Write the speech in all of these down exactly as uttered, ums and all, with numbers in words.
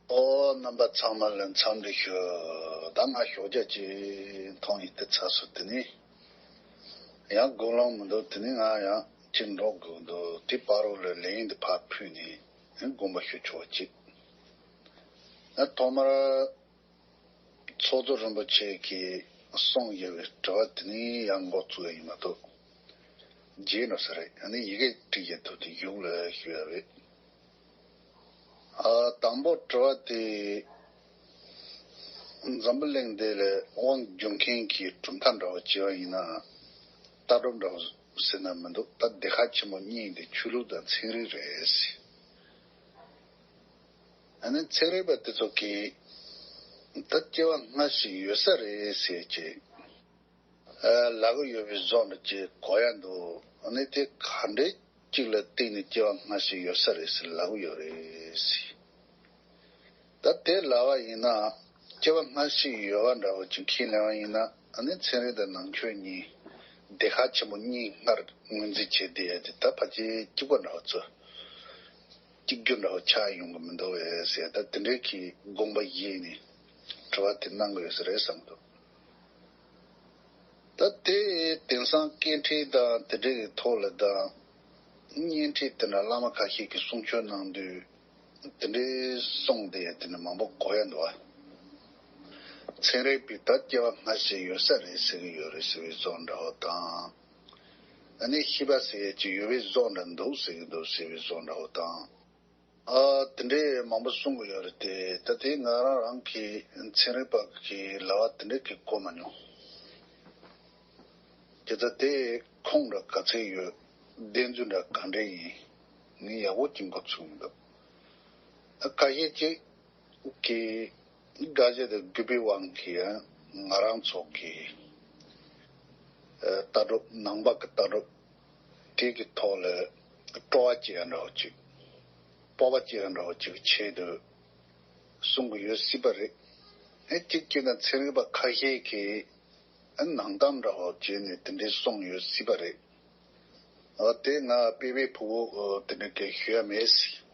ཨོ། རྣམ་པ་ཚང་མ་ལ་འཚམས་འདྲི་ཞུ། ད་ང་ཞོགས་ཇ་ཅིག་འཐུང་ཡིན། དེ་ཚར་སོང་། དེ་ནས་ཡང་དགུང་ལོང་མི་འདུག་དེ་ནས་ང་ཡང་ཅིག་འགྲོ་དགོས་འདུག་དེ་བར་དུ་ལ་ལན་དེ་ཕར་ཕུལ་ནས་དགོངས་པ་ཞུ་ཆོག་ཅིག་ཨ། ཐོག་མར་ཚོགས་གཙོ་རིན་པོ་ཆེ་གིས་གསུངས་ཡོད་པའི་དྲི་བ་དེ་ནས་ཡང་འགོ་བཙུགས་ཡ་ཡིན་མ་གཏོགས། རྗེས་ནོ་ས་རེད། ཨ་ནི་ཡི་གེ་བྲིས་ཡ་ཐུབ་དེ་གཞུག་ལ་ཞུ་ཡ་རེད། ཨ། དང་པོ་དྲི་བ་དེ། འཛམ་བུ་གླིང་འདི་ལ་དབང་སྒྱུར་མཁན་གྱི་གྲུབ་མཐའ་འདྲ་བོ་བྱས་པ་ཡིན་ན། ལྟ་གྲུབ་འདྲ་བོ་ཟེར་ན་མི་འདུག་ད་སྡེ་ཁག་ཆེན་པོ་གཉིས་འདི་ཆོས་ལུགས་དང་ཚན་རིག་རེད་ཟེར། ཨ་ནི་ཚན་རིག་པ་དེ་ཚོ་གིས་ད་སྐྱེ་བ་སྔ་ཕྱི་ཡོད་ས་རེད་ཟེར་གྱི། ཨ། ལབ་ཀྱི་ཡོད་པའི་བཟོ་འདྲ་ཅིག་གོ་ཡ་འདུག་ཨ་ནི་དེ་ག་འདྲས་ཅིག་ལ་བརྟེན་ནས་སྐྱེ་བ་སྔ་ཕྱི་ཡོད་ས་རེད་ཟེར་ལབ་ཀྱི་ཡོད་རེད་ཟེར། ད་དེ་ལབ་པ་ཡིན་ན། སྐྱེ་བ་སྔ་ཕྱི་ཡོད་པ་འདྲ་བོ་ཅིག་ཁས་ལེན་པ་ཡིན་ན། ཨ་ནི་ཚན་རིག་དང་ནང་ཆོས་གཉིས་སྡེ་ཁག་ཆེན་པོ་གཉིས་སྔར་ངོས་འཛིན་བྱས་བསྡད་ཡ་དེ་ད་ཕལ་ཆེར་གཅིག་པ་འདྲ་བོ་ཚོ། གཅིག་གྱུར་འདྲ་བོ་ཆགས་ཡོང་གི་མི་འདུག་བས་ཟེར། ད་དེ་འདྲའི་གི་དགོངས་པ་བཞེས་ནས་དྲི་བ་དེ་གནང་གི་ཡོད་ས་རེད་བསམ་འདུག་ད་དེ་དེང་སང་སྐད་འཕྲིན་དང་དེ་འདྲའི་གི་ཐོག་ལ་དང་། བརྙན་འཕྲིན་དེ་འདྲ་བླ་མ་ཁ་ཤས་ཀྱིས་གསུང་ཆོས་གནང་དུས། དེ་འདྲའི་གསུང་དེ་དེ་འདྲ་མང་པོ་གོ་ཡ་འདུག་བ། ཚན་རིག་པས་ད་སྐྱེ་བ་སྔ་ཕྱི་ཡོད་ས་རེད་ཟེར་གྱི་ཡོད་རེད་ཟེར་བའི་བཟོ་འདྲ་བོ་དང་། ཨ་ནི་ཤེས་པ་ཟེར་ཡས་ཅིག་ཡོད་པའི་བཟོ་འདྲ་འདུག་ཟེར་གྱི་འདུག་ཟེར་བའི་བཟོ་འདྲ་བོ་དང་། ཨ། དེ་འདྲའི་མང་པོ་གསུང་གི་ཡོད་རེད་དེ། ད་དེ་ང་རང་རང་གི་ཚན་རིག་པ་གི་ལབ་པ་དེ་འདྲའི་གི་གོ་མ་མྱོང་། དེ་ད་དེ་ཁུངས་འདྲ་ག་ཚད་ཡོད། བདེན་རྫུན་འདྲ་ག་འདྲ་ཡིན། ངས་ཡག་པོ་ཅིག་མགོ་ཚོས་མི་འདུག་ཨ། ཁ་ཤས་ཅིག་གིས་དགའ་ཞེན་དང་གུས་པའི་དབང་གིས་ང་རང་ཚོ་གི། ཨ། ལྟ་གྲུབ། ནང་པ་གི་ལྟ་གྲུབ་དེ་གི་ཐོག་ལ་སྤྲོ་བ་སྐྱེ་ཡ་འདྲ་བོ་ཅིག་སྤོབས་པ་སྐྱེ་ཡ་འདྲ་བོ་ཅིག་གི་ཆེད་དུ་གསུང་གི་ཡོད་སྲིད་པ་རེད། ཨེ། གཅིག་བྱས་ན་ཚན་རིག་པ་ཁ་ཤས་ཀྱིས། ཨ། ནང་གཏམ་འདྲ་བོ་བྱས་ནས་དེ་འདྲའི་གསུངས་ཡོད་སྲིད་པ་རེད། ཨ། དེ་ང་དཔེ་དཔེ་ཕྲུ་གུ་དེ་འདྲ་གས་ཞུ་ཡ་མེད་སྲིད།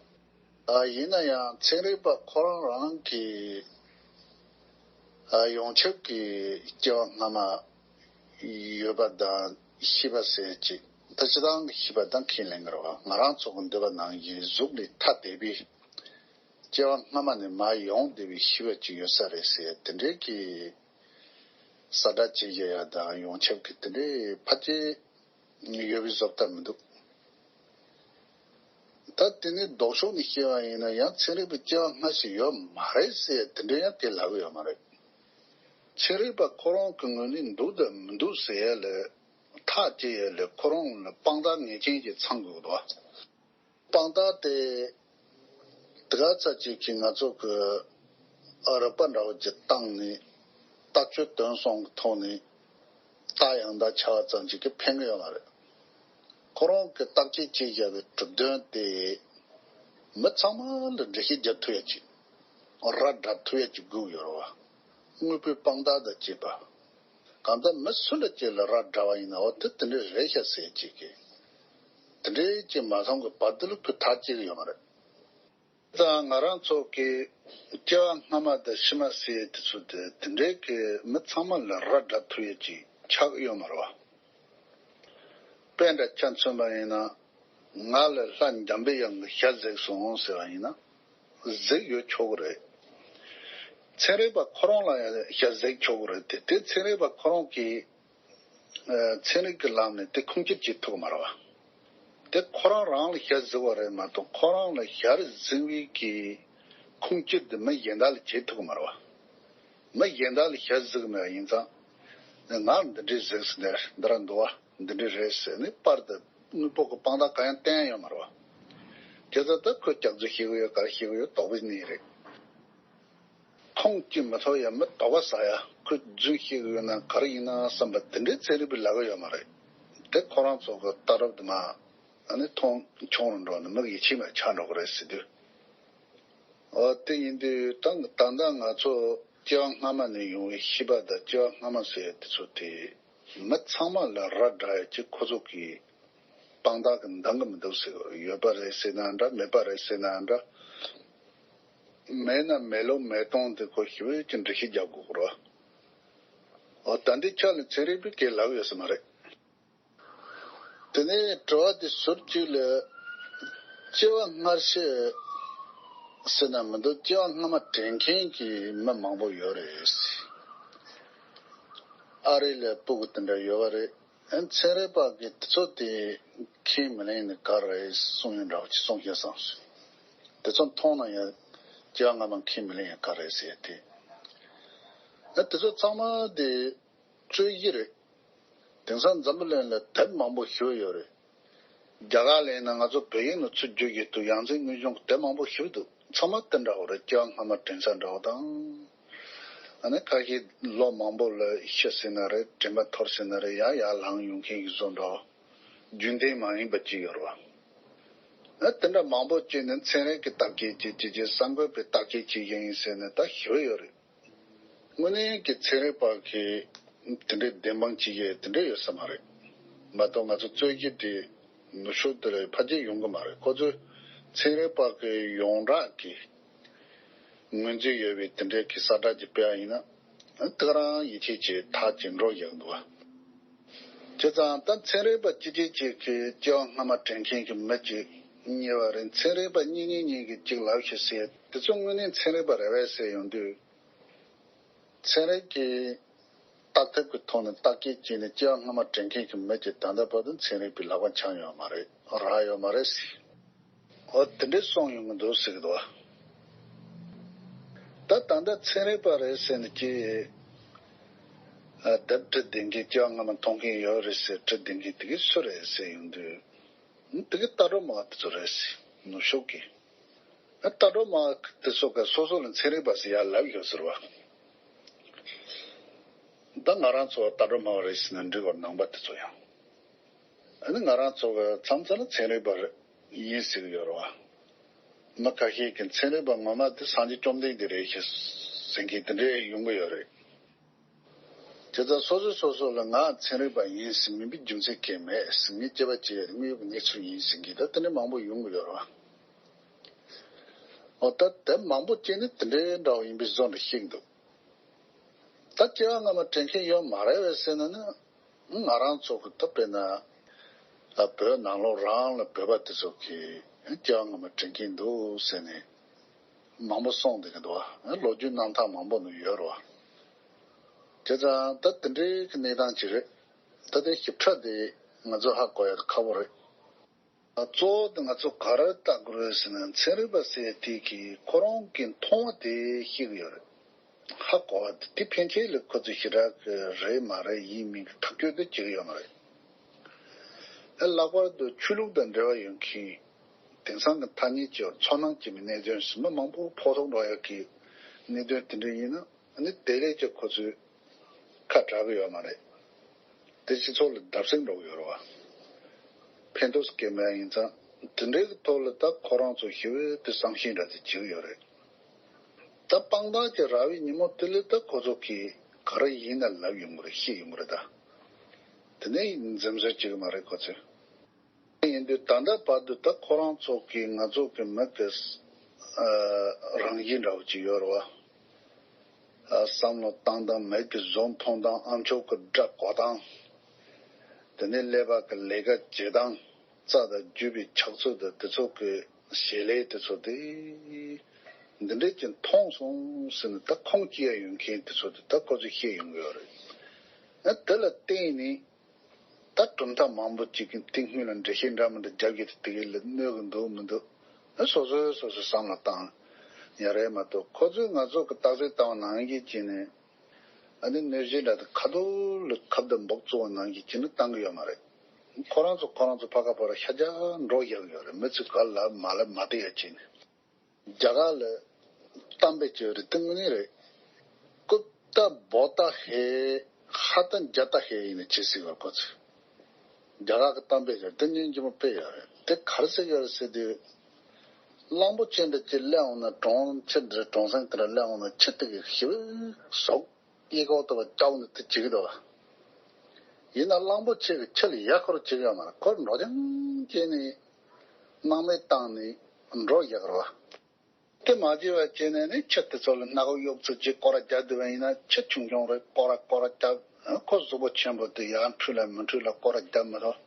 ཨ། ཡིན་ན་ཡང་ཚན་རིག་པ་ཁོ་རང་རང་གི། ཨ། ཡོངས་ཁྱབ་ཀྱི་སྐྱེ་བ་སྔ་མ་ཡོད་པ་དང་ཤེས་པ་ཟེར་ཅིག་ད་སྤྱིར་བཏང་གི་ཤེས་པ་དང་ཁས་ལེན་གྱི་རེད་བ། ང་རང་ཚོ་གི་འདོད་པ་ནང་བཞིན་གཟུགས་ནས་ཐ་དད་པའི་སྐྱེ་བ་སྔ་མ་ནས་མར་ཡོང་བསྡད་པའི་ཤེས་པ་ཅིག་ཡོད་ས་རེད་ཟེར། དེ་འདྲའི་གི་གསལ་བསྒྲགས་བྱེད་ཡ་ཡ་དང་ཡོངས་ཁྱབ་ཀྱི་དེ་འདྲའི་ཕལ་ཆེར་ཡོད་པའི་བཟོ་ལྟ་མི་འདུག་ད་དེ་ནི་ལྡོག་ཕྱོགས་ནས་བཤད་པ་ཡིན་ན་ཡང་ཚན་རིག་པའི་སྐྱེ་བ་སྔ་ཕྱི་ཡོད་མ་རེད་ཟེར་དེ་འདྲ་ཡང་དེ་ལབ་ཡོད་མ་རེད། ཚན་རིག་པ་ཁོ་རང་གི་ངོས་ནས་འདུག་དང་མི་འདུག་ཟེར་ཡ་ལ་ཐག་བཅད་ཡ་ལ་ཁོ་རང་ལ་དཔང་རྟགས་ངེས་ཅན་ཅིག་ཚང་དགོས་འདུག་བ། དཔང་རྟགས་དེ་དེ་ག་ཚ་ཅིག་གིས་ང་ཚོ་གི་རིག་པ་འདྲ་བོ་ཅིག་བཏང་ནས་ལྟ་སྤྱོད་དོན་གསུམ་གི་ཐོག་ནས་རྟགས་ཡང་དག་ཆགས་པ་ཙམ་ཅིག་གིས་ཕན་གི་ཡོད་མ་རེད། ཁོ་རང་གིས་བརྟག་དཔྱད་བྱས་བཞག་པའི་གྲུབ་དོན་དེ་མི་ཚང་མ་ལ་འགྲེལ་བཤད་རྒྱབ་ཐུབ་ཡ་ཅིག་ར་སྒྲ་ཐུབ་ཡ་ཅིག་དགོས་ཡོད་རེད་བ། དངོས་པོའི་དཔང་རྟགས་དང་བཅས་པ། གང་ལྟར་མི་སུ་འདྲ་ཅིག་ལ་ར་སྒྲ་བ་ཡིན་ན། འོ་དེ་དེ་འདྲ་རེད་ཤག་ཟེར་ཅིག་གི་དེ་འདྲའི་ཅིག་མ་མཐོང་གི་བར་དུ་ལ་ཁོས་ཐག་བཅད་ཀྱི་ཡོད་མ་རེད། ད་ང་རང་ཚོ་གི་སྐྱེ་བ་སྔ་མ་དང་ཕྱི་མ་ཟེར་ཡས་དེ་ཚོ་དེ་དེ་འདྲའི་གི་མི་ཚང་མ་ལ་ར་སྒྲ་ཐུབ་ཡས་ཅིག་ཆགས་ཀྱི་ཡོད་མ་རེད་བ། དཔེ་འདྲ་ཆ་མཚོན་པ་ཡིན་ན། ང་ལ་ལྷ་འཇམ་པའི་དབྱངས་ཀྱིས་ཞལ་གཟིགས་སོང་ཟེར་བ་ཡིན་ན། གཟིགས་ཡོད་ཆོག་གི་རེད། ཚན་རིག་པ་ཁོ་རང་ལ་ཡང་ཞལ་གཟིགས་ཆོག་གི་རེད་དེ། དེ་ཚན་རིག་པ་ཁོ་རང་གིས་ཨ་ཚན་རིག་གི་ལམ་ནས་དེ་ཁུངས་སྐྱེལ་བྱེད་ཐུབ་ཀྱི་མ་རེད་བ། དེ་ཁོ་རང་རང་ལ་ཞལ་གཟིགས་པ་རེད་མ་གཏོགས། ཁོ་རང་ལ་ཞལ་གཟིགས་པའི་གི་ཁུངས་སྐྱེལ་དེ་མི་གཞན་དག་ལ་བྱེད་ཐུབ་ཀྱི་མ་རེད་བ། མི་གཞན་དག་ལ་ཞལ་གཟིགས་མེད་པ་ཡིན་ཙང་། ང་ལ་འདི་འདྲས་གཟིགས་སོང་ནས་འདི་ར་འདུག་བ། འདི་འདྲས་རེད་ཟེར་ནས་པར་དང་དངོས་པོ་གི་དཔང་རྟགས་གང་ཡང་བསྟན་ཡོད་མ་རེད་བ། དེ་ཚོ་ད་ཁོས་སྐྱག་རྫུན་བཤད་གི་ཡོད། ག་རེ་བཤད་གི་ཡོད་དོགས་པའི་གནས་རེད། ཁུངས་སྐྱེལ་མི་ཐུབ་ཡ། མི་དོགས་པ་ཟ་ཡ། ཁོས་རྫུན་བཤད་གི་ཡོད་ན་ག་རེ་ཡིན་ན་བསམ་པ་དེ་འདྲའི་ཚན་རིག་པས་ལབ་གི་ཡོད་མ་རེད། དེ་ཁོ་རང་ཚོ་གི་ལྟ་གྲུབ་དེ་མ་ཨ་ནི་མཐོང་ཆུང་རུ་འགྲོ་ནས་མི་ཡིད་ཆེས་མེད་ཆགས་འགྲོ་གི་རེད་ཟེར་དུས། འོ་དེ་ཡིན་དུས་ད་ད་ལྟ་ང་ཚོ་སྐྱེ་བ་སྔ་མ་ནས་ཡོང་བའི་ཤེས་པ་དང་། སྐྱེ་བ་སྔ་མ་ཟེར་ཡ་དེ་ཚོ་དེ་མི་ཚང་མ་ལ་ར་སྒྲ་ཡ་ཅིག་ཁོ་ཚོ་གི་དཔང་རྟགས་ཀྱིས་འདང་གི་མི་འདུག་ཟེར། ཡོད་པ་རེད་ཟེར་ན་འདྲ། མེད་པ་རེད་ཟེར་ན་འདྲ། མེད་ན་མེད་ལོ་མེད་གཏོང་དེ་ཁོ་ཞིབ་ཅིག་འགྲེལ་བཤད་རྒྱག་དགོས་རོ། འོ་ད་འདི་ཆ་ལ་ཚན་རིག་པས་སྐད་ལབ་ཡོད་ས་མ་རེད། དེ་ནས་དྲི་བ་དེ་ཟུར་གཅིག་ལ། སྐྱེ་བ་སྔར་བྱས་ཟེར་ན་མི་འདུག་སྐྱེ་བ་སྔ་མ་དྲན་མཁན་གྱི་མི་མང་པོ་ཡོད་རེད། ཨ་རི་ལ་སྤུ་གུ་དེ་འདྲ་ཡོད་པ་རེད། ཚན་རིག་པ་གིས་དེ་ཚོ་དེ་ཁས་མི་ལེན་ནས་ག་རེ་གསུང་ཡོད་འདྲ་བ་ཅིག་གསུང་ཤེས་སམ། དེ་ཚོ་མཐོང་ན་ཡང་སྐྱེ་བ་སྔ་མ་ཁས་མི་ལེན་ཡང་ག་རེ་ཟེར་ཏེ། ཨ་དེ་ཚོ་ཚང་མ་དེ་རྩོད་གཞི་རེད། དེང་སང་འཛམ་བུ་གླིང་ལ་དེབ་མང་པོ་ཞིག་ཡོད་རེད། རྒྱ་གར་ལ་ཡིན་ན་ང་ཚོ་བོད་ཡིག་ནང་ཚུར་བསྒྱུར་གྱི་འདུག་ཡང་སྲིད་དངོས་བྱུང་གི་དེབ་མང་པོ་ཞིག་འདུག་ཚང་མ་དེ་འདྲ་བོ་རེད། སྐྱེ་བ་སྔ་མ་དྲན་ས་འདྲ་བོ་དང་། ཨ་ནི་ཁ་ཤས་ལོ་མང་པོ་ལ་ཤི་ཟིན་ན་རེད། དྲན་པ་འཐོར་ཟིན་ན་རེད། ཡང་ཡར་ལངས་ཡོང་མཁན་གྱི་བཟོ་འདྲ་བོ། རྒྱུན་ལྡན་མ་ཡིན་པ་ཅིག་ཡོད་རེད་བ། ཨ་དེ་འདྲ་མང་པོ་བྱས་ནས་ཚན་རིག་གི་བརྟག་དཔྱད་བྱེད་ཀྱི་ཅིག་གསར་འགོད་པས་བརྟག་དཔྱད་བྱེད་ཀྱི་ཡིན་ཟེར་ནས་ད་ཞུ་ཡོད་རེད། དངོས་གནས་ཀྱི་ཚན་རིག་པ་གིས་དེ་འདྲའི་བདེན་དཔང་བྱེད་ཡས་དེ་འདྲ་ཡོད་ས་མ་རེད། མ་གཏོགས་ང་ཚོ་རྩོད་གཞི་དེ་ནུབ་ཕྱོགས་དེ་ལ་ཕལ་ཆེར་ཡོང་གི་མ་རེད། ཁོ་ཚོས་ཚན་རིག་པ་གི་ཡོངས་གྲགས་ཀྱི་ངོས་འཛིན་ཡོད་པའི་དེ་འདྲའི་གི་གསལ་བསྒྲགས་ཅིག་སྤེལ་བ་ཡིན་ན་ད་ག་རང་ཡིད་ཆེས་བྱེད་ཐག་ཅིག་འགྲོ་ཡག་འདུག་བ། བྱས་ཙང་ད་ཚན་རིག་པ་སྤྱི་བྱེ་གཅིག་གིས་སྐྱེ་བ་སྔ་མ་དྲན་མཁན་གྱི་མི་གཅིག་རྙེད་པ་རེད། ཚན་རིག་པ་གཉིས་གཉིས་གཉིས་ཀྱིས་གཅིག་ལབ་ཤིག་ཟེར་དེ་ཚོ་དངོས་གནས་ཚན་རིག་པ་རེད་པས་ཟེར་ཡོང་དུས། ཚན་རིག་གི་བརྟག་ཐབས་ཀྱི་ཐོག་ནས་བརྟག་དཔྱད་བྱས་ནས་སྐྱེ་བ་སྔ་མ་དྲན་མཁན་གྱི་མི་གཅིག་ད་ལྟ་བར་དུ་ཚན་རིག་པའི་ལག་པ་འཆང་ཡོད་མ་རེད། རག་ཡོད་མ་རེད་ཟེར། འོ་དེ་འདྲའི་གསུངས་ཡོང་གི་འདུག་ཟེར་གི་འདུག་བ། ད་ད་ལྟ་ཚན་རིག་པ་རེད་ཟེར་ནས་ཀྱི་ཨ་དེབ་བྲི་བསྡད་མཁན་སྐྱེ་བ་སྔ་མ་མཐོང་མཁན་ཡོད་རེད་ཟེར་བྲི་བསྡད་མཁན་དེ་གས་སུ་རེད་ཟེར་ཡོང་དུས། དེ་གས་ལྟ་གྲུབ་སྨྲ་བ་དེ་ཚོ་རེད་ཟེར་ནུབ་ཕྱོགས་ཀྱི། ཨ་ལྟ་གྲུབ་སྨྲ་བ་དེ་ཚོ་གས་སོ་སོ་ལ་ཚན་རིག་པ་ཟེར་ཡ་ལབ་ཡོད་ཟེར་བ། ད་ང་རང་ཚོ་ལྟ་གྲུབ་སྨྲ་བ་རེད་ཟེར་ན་འགྲིག་གི་རེད། ནང་པ་དེ་ཚོ་ཡང་། ཨ་ནི་ང་རང་ཚོ་གི་མཚམས་མཚམས་ལ་ཚན་རིག་པ་རེད་ཡིན་ཟེར་གི་ཡོད་རེད་བ། མི་ཁ་ཤས་ཀྱིས་ཚན་རིག་པ་ངོ་མ་དེ་སངས་རྒྱས་བཅོམ་ལྡན་འདས་རེད་ཤག་ཟེར་མཁན་དེ་འདྲས་ཡོང་གི་ཡོད་རེད། དེ་ལྟར་སོ་སོས་སོ་སོ་ལ་ང་ཚན་རིག་པ་ཡིན་ཟེར་མིན་པའི་རྒྱུ་མཚན་གང་ཡང་མེད་ཟེར། ངས་དཔྱད་པ་བྱས་ཡོད་དངོས་ཡོད་ཀྱི་གནས་ཚུལ་ཡིན་ཟེར་མཁན་ད་དེ་འདྲས་མང་པོ་ཡོང་གི་ཡོད་རེད་བ། འོ་ད་དེབ་མང་པོ་སྤྱད་ནས་དེ་འདྲའི་འདྲ་བ་ཡིན་པའི་བཟོ་འདྲ་ཞིག་འདུག་ད་སྐྱེ་བ་སྔ་མ་དྲན་མཁན་ཡོད་མ་རེད་པས་ཟེར་ན་ནི། ང་རང་ཚོ་གི་ད་དཔེར་ན། ཨ་བོད་ནང་ལོགས་རང་ལ་བོད་པ་དེ་ཚོ་གིས་སྐྱེ་བ་སྔ་མ་དྲན་མཁན་འདུག་ཟེར་ནས་མང་པོ་གསུངས་བསྡད་ཀྱི་འདུག་བ། ལོ་རྒྱུས་རྣམ་ཐར་མང་པོ་ནང་ཡོད་རེད་བ། བྱས་ཙང་ད་དེ་འདྲའི་གི་གནས་སྟངས་ཅིག་རེད། ད་དེ་ཞིབ་ཕྲ་དེ་ང་ཚོ་ཧ་གོ་ཡ་ཁག་པོ་རེད། གཙོ་བོ་དེ་ང་ཚོ་ག་རེ་བལྟ་དགོས་རེད་ཟེར་ན། ཚན་རིག་པ་ཟེར་ཡ་དེ་གིས་ཁོ་རང་གི་མཐོང་བ་དེ་ཤེས་ཀྱི་ཡོད་རེད། ཧ་གོ་བ་དེ་དེ་ཕན་ཆད་ལ་ཁོ་ཚོས་ཞེ་དྲག་གི་རེད་མ་རེད་ཡིན་མིན་གྱི་ཐག་གཅོད་དེ་བྱེད་ཀྱི་ཡོད་མ་རེད། ཨ་ལྷག་པར་དུ་ཆོས་ལུགས་དང་འབྲེལ་བ་ཡོད་མཁན་དེང་སང་གི་ཐ་སྙད་ཅིག་ཚོར་སྣང་སྐྱེ་བའི་གནད་དོན་ཟེར་མི་མང་པོ་ཕོག་ཐུག་འགྲོ་ཡག་གི་གནད་དོན་དེ་འདྲ་ཡིན་ན། ཨ་ནི་དེ་ལས་ཀྱང་ཁོ་ཚོས་ཁ་གྲག་གི་ཡོད་མ་རེད། དེ་སྤྱི་ཚོགས་ལ་བརྡབ་གསིག་འགྲོ་གི་ཡོད་རེད་བ། ཕན་ཐོགས་སྐྱེ་མེད་ཡིན་ཙང་དེ་འདྲའི་གི་ཐོག་ལ་ད་ཁོ་རང་ཚོ་ཞེ་པོ་དེ་བསམ་ཤེས་འདྲ་དེ་བྱེད་ཀྱི་ཡོད་རེད། ད་དཔང་རྟགས་ཀྱི་རག་པའི་ཉིན་མོ་དེ་ལ་ད་ཁོ་ཚོ་གིས་ག་རེ་ཡིན་ན་ལབ་ཡོང་གི་རེད། ཤེས་ཡོང་གི་རེད་ད། དེ་ནས་འཛེམ་ཟོན་བྱེད་ཀྱི་མ་རེད་ཁོ་ཚོས། ཡིན་དུས་ད་ལྟ་བར་དུ་ད་ཁོ་རང་ཚོ་གིས་ང་ཚོ་གི་མི་གི་ཨ་རང་བཞིན་འདྲ་བོ་ཅིག་ཡོད་རེད་བ། ཨ་བསམ་བློ་བཏང་སྟངས། མི་གི་བཟོ་མཐོང་སྟངས། ཨ་མཆོག་གི་སྒྲ་གོ་སྟངས། དེ་ནས་ཀླད་པ་གི་ལས་ཀ་བྱེད་སྟངས། རྩ་དང་རྒྱུས་པའི་ཆགས་ཚུལ་དང་དེ་ཚོ་གི་བྱེད་ལས་དེ་ཚོ་དེ་འདི་འདྲས་ཀྱི་མཐོང་སོང་ཟེར་ནས་ད་ཁུངས་སྐྱེལ་ཡ་ཡོད་མཁན་དེ་ཚོ་དེ་ད་ཁོ་ཚོས་ཤེས་ཡོང་གི་ཡོད་རེད། ཨ་དེ་ལ་བརྟེན་ནས། ད་གྲུབ་མཐའ་མང་པོ་ཅིག་གི་སྟེང་སྔོན་ལ་འགྲེལ་བཤད་འདྲ་མི་འདྲ་རྒྱབ་ཀྱི་དེ་གའི་ལ་གནོད་གི་འདུག་མི་འདུག་ཨ་སོ་སོས་སོ་སོས་བསམ་བློ་བཏང་ཡ་རེད་མ་གཏོགས། ཁོ་ཚོས་ང་ཚོ་གི་རྟགས་གསལ་བཏང་བ་ནང་བཞིན་བྱས་ནས་ཨ་ནི་གནོད་གཞི་འདྲ་དེ་ཁ་ཐུག་ལ་ཁ་བརྡ་འབོག་བཙུགས་པ་ནང་བཞིན་བྱས་ནས་བཏང་གི་ཡོད་མ་རེད། ཁོ་རང་ཚོ་ཁོ་རང་ཚོ་ཕ་ཁ་ཕ་ར་ཤ་རྒྱག་འགྲོ་བཞག་གི་ཡོད་རེད། མི་ཚོས་ག་ལབ་མ་ལབ་མ་བལྟ་ཡ་བྱས་ནས། རྒྱ་གར་ལ་གཏམ་དཔེ་ཅིག་ཡོད་རེད། དེ་དངོས་གནས་རེད། ཀུཏྟ་བོ་ཏ་ཧེ་ཧ་ཏ་ཛ་ཏ་ཧེ་ཡིན་ན་ཅི་ཟེར་བ་ཁོ་ཚོས། རྒྱ་གར་གྱི་གཏམ་དཔེ་ཅིག་རེད། དེ་སྙིང་རྗེ་མོ་དཔེ་ཡོད་རེད། དེ་ག་རེ་ཟེར་ཡོད་རེད་ཟེར་དུས། གླང་པོ་ཆེ་འདྲ་ཅིག་སླེབས་འོང་ན། གྲོང་ཁྱེར་འདྲ་གྲོང་གསེབ་དེ་འདྲ་སླེབས་འོང་ན་ཁྱི་དེ་གིས་ཞེ་པོ་ཟོག་གཡས་སྐོར་དུ་བ་སྐྱ་བོ་ནི་དེ་བྱེད་ཀྱི་འདུག་བ། ཡིན་ན་གླང་པོ་ཆེ་གིས་ཁྱི་ལ་ཡ་ཁོར་བྱེད་ཀྱི་ཡོད་མ་རེད། ཁོར་འགྲོ་ཅང་བྱས་ནས་སྣང་མེད་བཏང་ནས་འགྲོ་ཡག་རེད་བ། དེ་མ་བྱས་པ་བྱས་ནས་ནི་ཁྱི་དེ་ཚོ་ལ་སྣ་ཁ་གཡོག་ཚུལ་གྱིས་སྐོར་ར་རྒྱག་བསྡད་པ་ཡིན་ན། ཁྱི་ཆུང་ཆུང་རེད། སྐོར་ར་སྐོར་ར་རྒྱབ། ཁོ་གཟུགས་པོ་ཆེན་པོ་དེ་ཡར་འཕྲུལ་ལ་མི་འཕྲུལ་ལ་སྐོར་ར་རྒྱབ་མི་ཐུབ།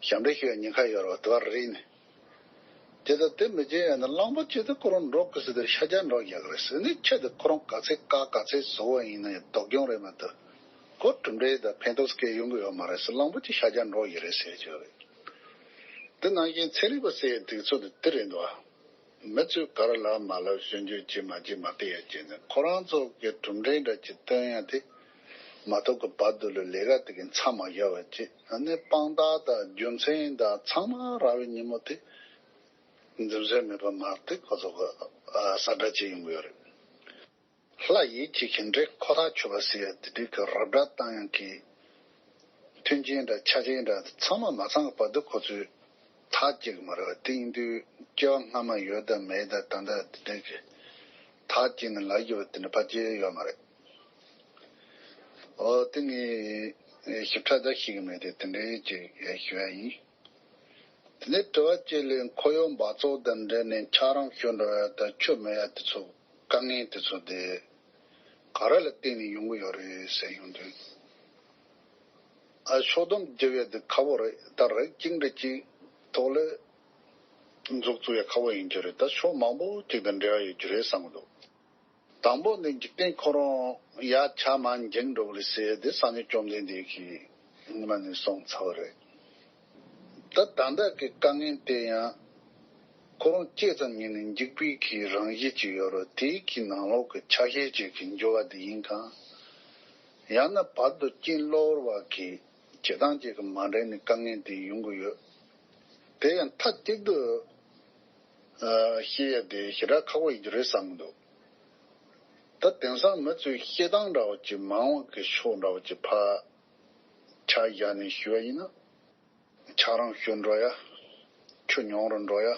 ཞབས་འདྲེན་ཞུ་ཡ་ཉེན་ཁ་ཡོད་རེད་བ། དེ་བ་རིག་ནས། དེ་ལྟར་དེ་མི་བྱེད་ཡ་ན་གླང་པོ་ཆེ་དེ་ཁོ་རང་འགྲོ་གི་ཟེར་དེ་ཤ་རྒྱགས་འགྲོ་རྒྱག་གི་རེད་ཟེར་ནས། ཁྱི་དེ་ཁོ་རང་ག་ཚད་བཀག་ག་ཚད་བཟོ་བ་ཡིན་ན་ཡང་སྡུག་གྱོང་རེད་མ་གཏོགས། ཁོ་གྲུབ་འབྲས་དང་ཕན་ཐོགས་སྐྱེ་ཡོང་གི་ཡོད་མ་རེད་ཟེར། གླང་པོ་ཆེ་ཤ་རྒྱགས་འགྲོ་གི་རེད་ཟེར་གྱི་རེད། དེ་ནང་བཞིན་ཚན་རིག་པ་ཟེར་ཡ་དེ་ཚོ་དེ་དེ་རེད་འདུག་ཨ། མི་ཚོས་ག་རེ་ལབ་མ་ལབ་སྐྱོན་བརྗོད་བྱེད་མ་བྱེད་མ་བལྟས་ཡ་བྱས་ནས། ཁོ་རང་ཚོ་གི་གྲུབ་འབྲས་འདྲ་ཅིག་སྟོན་ཡ་དེ་མ་ཐོབ་གི་བར་དུ་ལ་ལས་ཀ་དེ་གི་མཚམས་མ་བཞག་པ་བྱས། ཨ་ནི་དཔང་རྟགས་དང་རྒྱུ་མཚན་དང་ཚང་མ་རག་པའི་ཉིན་མོ་དེ། འཛེམ་ཟོན་མེད་པར་མར་དེ་ཁོ་ཚོ་གི་ཨ་གསལ་བསྒྲགས་བྱེད་ཡོང་གི་ཡོད་རེད། ལྷ་ཡིད་ཆེས་ཤིང་འདྲེ་ཁོ་ཐག་ཆོད་པ་ཟེར་ཡ་དེ་འདྲའི་གི་ར་སྒྲ་བཏང་ཡག་གི་མཐུན་རྐྱེན་འདྲ་ཆ་རྐྱེན་འདྲ་ཚང་མ་མ་ཚང་གི་བར་དུ་ཁོ་ཚོས་ཐག་བཅད་གི་མ་རེད་བ། དེ་ཡིན་དུས་སྐྱེ་བ་སྔ་མ་ཡོད་དང་མེད་དང་ད་ལྟ་དེ་འདྲའི་གི་ཐག་བཅད་ནས་ལབ་ཡོད་པ་དེ་འདྲ་ཕལ་ཆེར་ཡོད་མ་རེད། འོ་དེ་ངས་ཞིབ་ཕྲ་ད་ཤེས་གི་མེད་དེ། དེ་འདྲའི་ཅིག་ཞུ་ཡ་ཡིན། དེ་ནས་དྲི་བ་གཅིག་ལ། འཁོར་གཡོག་འབག་བཙོག་དང་འབྲེལ་ནས་ཆག་རོམ་ཤོར་འགྲོ་ཡ་དང་ཆུ་མེད་ཡ་དེ་ཚོ། དཀའ་ངལ་དེ་ཚོ་དེ་ག་རེ་ལ་བརྟེན་ནས་ཡོང་གི་ཡོད་རེད་ཟེར་ཡོང་དུས། ཨ་ཕྱོགས་བསྡོམས་རྒྱབ་ཡ་དེ་ཁག་པོ་རེད། ད་རིགས་གཅིག་འདྲ་གཅིག་ཐོག་ལ་མཛུབ་བཙུགས་ཡ་ཁག་པོ་ཡིན་གྱི་རེད། ད་ཕྱོགས་མང་པོ་གཅིག་དང་འབྲེལ་བ་ཡོད་ཀྱི་རེད་བསམ་གྱི་འདུག་དང་པོ་ནི་འཇིག་རྟེན་ཁོ་རང་ཡར་ཆག་མར་འགྱིང་འགྲོ་གི་རེད་ཟེར་ཡ་དེ་སངས་རྒྱས་བཅོམ་ལྡན་འདས་ཀྱིས་སྔོན་མ་ནས་གསུངས་ཚར་བ་རེད། ད་ད་ལྟ་གི་དཀའ་ངལ་དེ་ཡང་ཁོ་རང་སྐྱེས་ཙམ་ཉིད་ནས་འཇིག་པའི་གི་རང་བཞིན་ཅིག་ཡོད་རེད། དེའི་གི་ནང་ལོགས་ཀྱི་ཆ་ཤས་ཅིག་གི་འགྱུར་བ་དེ་ཡིན་གང་། ཡང་ན་བར་དུ་རྐྱེན་གློ་བུར་བ་གི་བྱེད་སྟངས་ཅིག་གི་མ་འདྲེས་ནས་དཀའ་ངལ་དེ་ཡོང་གི་ཡོད། དེ་ཡང་མཐའ་གཅིག་ཏུ་ཨ་ཤེས་ཡ་དེ་ཞེ་དྲག་ཁག་པོ་ཡིན་གྱི་རེད་བསམ་གྱི་འདུག་ད་དེང་སང་མི་ཚོས་བཤད་སྟངས་འདྲ་བོ་ཅིག་མང་བ་གི་ཕྱོགས་འདྲ་བོ་ཅིག་ཕར་ཆ་བཞག་ནས་ཞུས་པ་ཡིན་ན། ཆག་རོམ་ཤོར་འགྲོ་ཡ། ཆུ་ཉུང་རུ་འགྲོ་ཡ།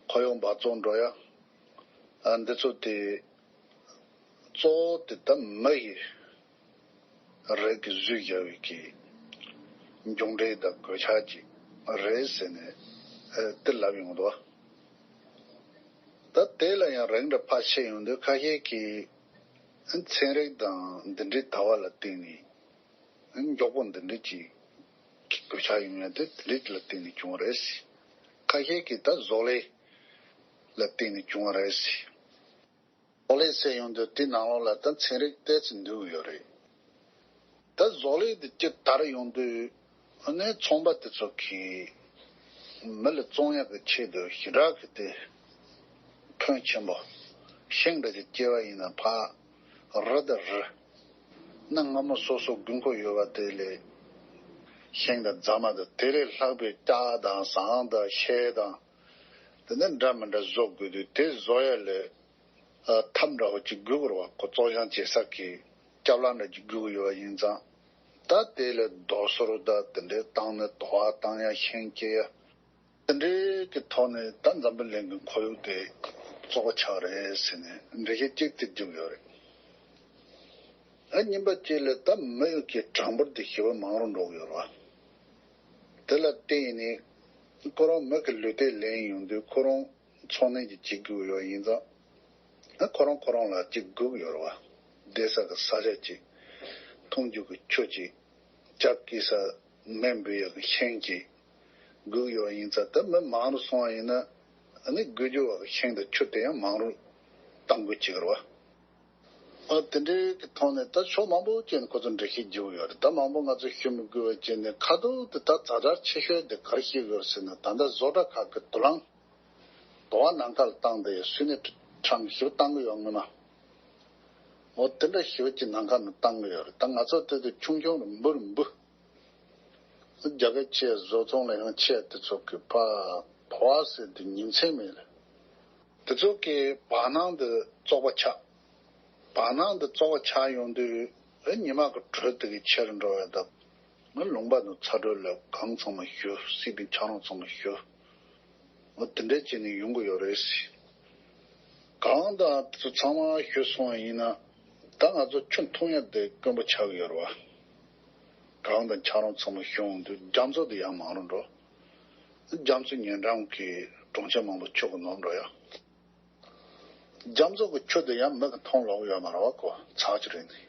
འཁོར་གཡོག་འབག་བཙོག་འགྲོ་ཡ། ཨ་འདི་ཚོ་དེ་གཙོ་བོ་དེ་ད་མི་ཡི་རིགས་ཀྱིས་བཟོས་བཞག་པའི་གི་མཇུག་འབྲས་དང་གོད་ཆག་ཅིག་རེད་ཟེར་ནས་ཨ་དེ་ལབ་ཡོང་འདུག་ད་དེ་ལ་ཡང་རིགས་འདྲ་ཕར་ཕྱེ་ཡོང་དུས། ཁ་ཤས་ཀྱིས་ཚན་རིག་དང་འདི་འདྲའི་ལྟ་བ་ལ་བརྟེན་ནས། མགྱོགས་པོ་འདི་འདྲ་ཅིག་གི་གོད་ཆག་ཡོང་ཡ་དེ་དེ་འདྲ་ལ་བརྟེན་ནས་བྱུང་བ་རེད་ཟེར། ཁ་ཤས་ཀྱིས་ད་བཟོ་ལས་ལ་བརྟེན་ནས་བྱུང་བ་རེད་ཟེར། བཟོ་ལས་ཟེར་ཡོང་དུས་དེ་ནང་ལོགས་ལ་ད་ཚན་རིག་ཏོག་ཙམ་འདུས་ཡོད་རེད། ད་བཟོ་ལས་དེ་ཅིག་དར་ཡོང་དུས་ཨ་ནི་ཚོང་པ་དེ་ཚོ་གིས་མི་ལ་བཙོང་ཡག་གི་ཆེད་དུ་ཞེ་དྲག་གི་དེ་ཕོན་ཆེན་པོ། ཤིང་འདྲ་ཅིག་སྐྱེས་པ་ཡིན་ན་ཕར་རི་དང་རི། གནའ་སྔ་མོ་སོ་སོ་དགོས་མཁོ་ཡོད་པ་དེ་ལས་ཤིང་དང་རྫ་མ་དང་དེ་ལས་ལྷག་པའི་ལྕགས་དང་ཟངས་དང་ཤེལ་དང་དེ་ནས་འདྲ་མི་འདྲ་བཟོ་དགོས་དུས། དེ་བཟོ་ཡ་ལས་ཨ་ཐབས་འདྲ་བོ་ཅིག་དགོས་ཀྱི་རེད་བ། ཁོ་བཙོང་སྦྱང་བྱེད་ས་གི་ལྕགས་ལམ་འདྲ་ཅིག་དགོས་ཀྱི་ཡོད་པ་ཡིན་ཙང་། ད་དེ་ལས་རྡོ་སོལ་དང་དེ་འདྲའི་བཏང་ནས་དོ་བ་བཏང་ཡ། ཤིང་སྐྱེ་ཡ། དེ་འདྲའི་གི་ཐོག་ནས་ད་འཛམ་བུ་གླིང་གི་ཁོར་ཡུག་དེ་བཙོག་པ་ཆགས་རེད་ཟེར་ནས་འགྲེལ་བཤད་ཅིག་དེ་བརྒྱབ་ཡོད་རེད། ཨ་གཉིས་པ་གཅིག་ལ་ད་མི་གི་གྲངས་འབོར་དེ་ཞེ་པོ་མང་རུ་འགྲོ་གི་ཡོད་རེད་བ། དེ་ལ་བརྟེན་ནས་ཁོ་རང་མི་གི་ལུས་རྟེན་ལེན་ཡོང་དུས་ཁོ་རང་འཚོ་གནས་ཀྱི་བྱེད་དགོས་ཡོད་ཡིན་ཙང་། ཨ་ཁོ་རང་ཁོ་རང་ལ་ཅིག་དགོས་ཀྱི་ཡོད་རེད་བ། བསྡད་ས་གི་ས་ཆ་ཅིག་འཐུང་རྒྱུ་གི་ཆུ་ཅིག་ཇ་བསྐོལ་ས་མེ་འབུད་ཡག་གི་ཤིང་ཅིག་དགོས་ཡོད་ཡིན་ཙང་། ད་མི་མང་རུ་སོང་བ་ཡིན་ན་ཨ་ནི་དགོས་རྒྱུ་བ་གི་ཤིང་དང་ཆུ་དེ་ཡང་མང་རུ་གཏང་དགོས་བྱེད་ཀྱི་རེད་བ། ཨ་དེ་འདྲའི་གི་ཐོག་ནས་ད་ཕྱོགས་མང་པོ་ཅིག་ནས་ཁོ་ཚོ་འགྲེལ་བཤད་བརྒྱབ་ཡོད་རེད། ད་མང་པོ་ང་ཚོས་ཞུ་མི་དགོས་པ་བྱས་ནས། ཁ་ཐུག་དེ་ད་ཛ་དྲག་ཆེ་ཤོས་དེ་ག་རེ་བཤད་ཡོད་ཟེར་ན། ད་ལྟ་བཟོ་གྲྭ་ཁག་གི་དུག་རླངས་དོ་བ་ནང་ཁ་ལ་བཏང་སྟེ་སུན་ནི་གྲང་ཞིབ་བཏང་གི་ཡོད་ངོ་མ། འོ་དེ་འདྲ་ཞིབ་ཅིག་ནང་ཁ་ནས་བཏང་གི་ཡོད་རེད། ད་ང་ཚོ་དེ་དུ་ཆུང་ཆུང་རུ་འབུ་རུ་འབུ། རྒྱ་སྐད་ཆེ་བཟོ་ཚོང་ལ་ཡང་ཆེ་དེ་ཚོ་གི་ཕ་བ་ཟེར་དུ་ཉིན་མཚན་མེད་ལ། དེ་ཚོ་གི་བར་སྣང་དུ་བཙོག་པ་ཆགས། བར་སྣང་དུ་བཙོག་པ་ཆགས་ཡོང་དུས་ཨེ་ཉི་མ་གི་དྲོད་དེ་གི་ཆེར་འགྲོ་བ་དང་། ཨེ་ལུང་པ་དང་ཚ་དྲོད་ལ་གངས་ཚང་མ་ཞུ། བསིལ་དང་ཆག་རོམ་ཚང་མ་ཞུ། འོ་དེ་འདྲས་བྱས་ནས་ཡོང་གི་ཡོད་རེད་ཟེར། གངས་དང་དེ་ཚོ་ཚང་མ་ཞུ་སོང་བ་ཡིན་ན། ད་ང་ཚོ་ཆུ་འཐུང་ཡ་དེ་དཀོན་པོ་ཆགས་ཀྱི་ཡོད་རེད་བ། གངས་དང་ཆག་རོམ་ཚང་མ་ཞུ་འོང་དུས་རྒྱ་མཚོ་དེ་ཡང་མང་རུ་འགྲོ། རྒྱ་མཚོ་ཉེ་འགྲམ་གྱི་གྲོང་ཁྱེར་མང་པོ་ཆུ་གིས་ནུབ་འགྲོ་ཡ། རྒྱ་མཚོ་གི་ཆུ་དེ་ཡང་མིག་གིས་མཐོང་ལོང་ཡོད་མ་རེད་བ། ཁོ་ཚགས་ཆུ་རེད་ནི།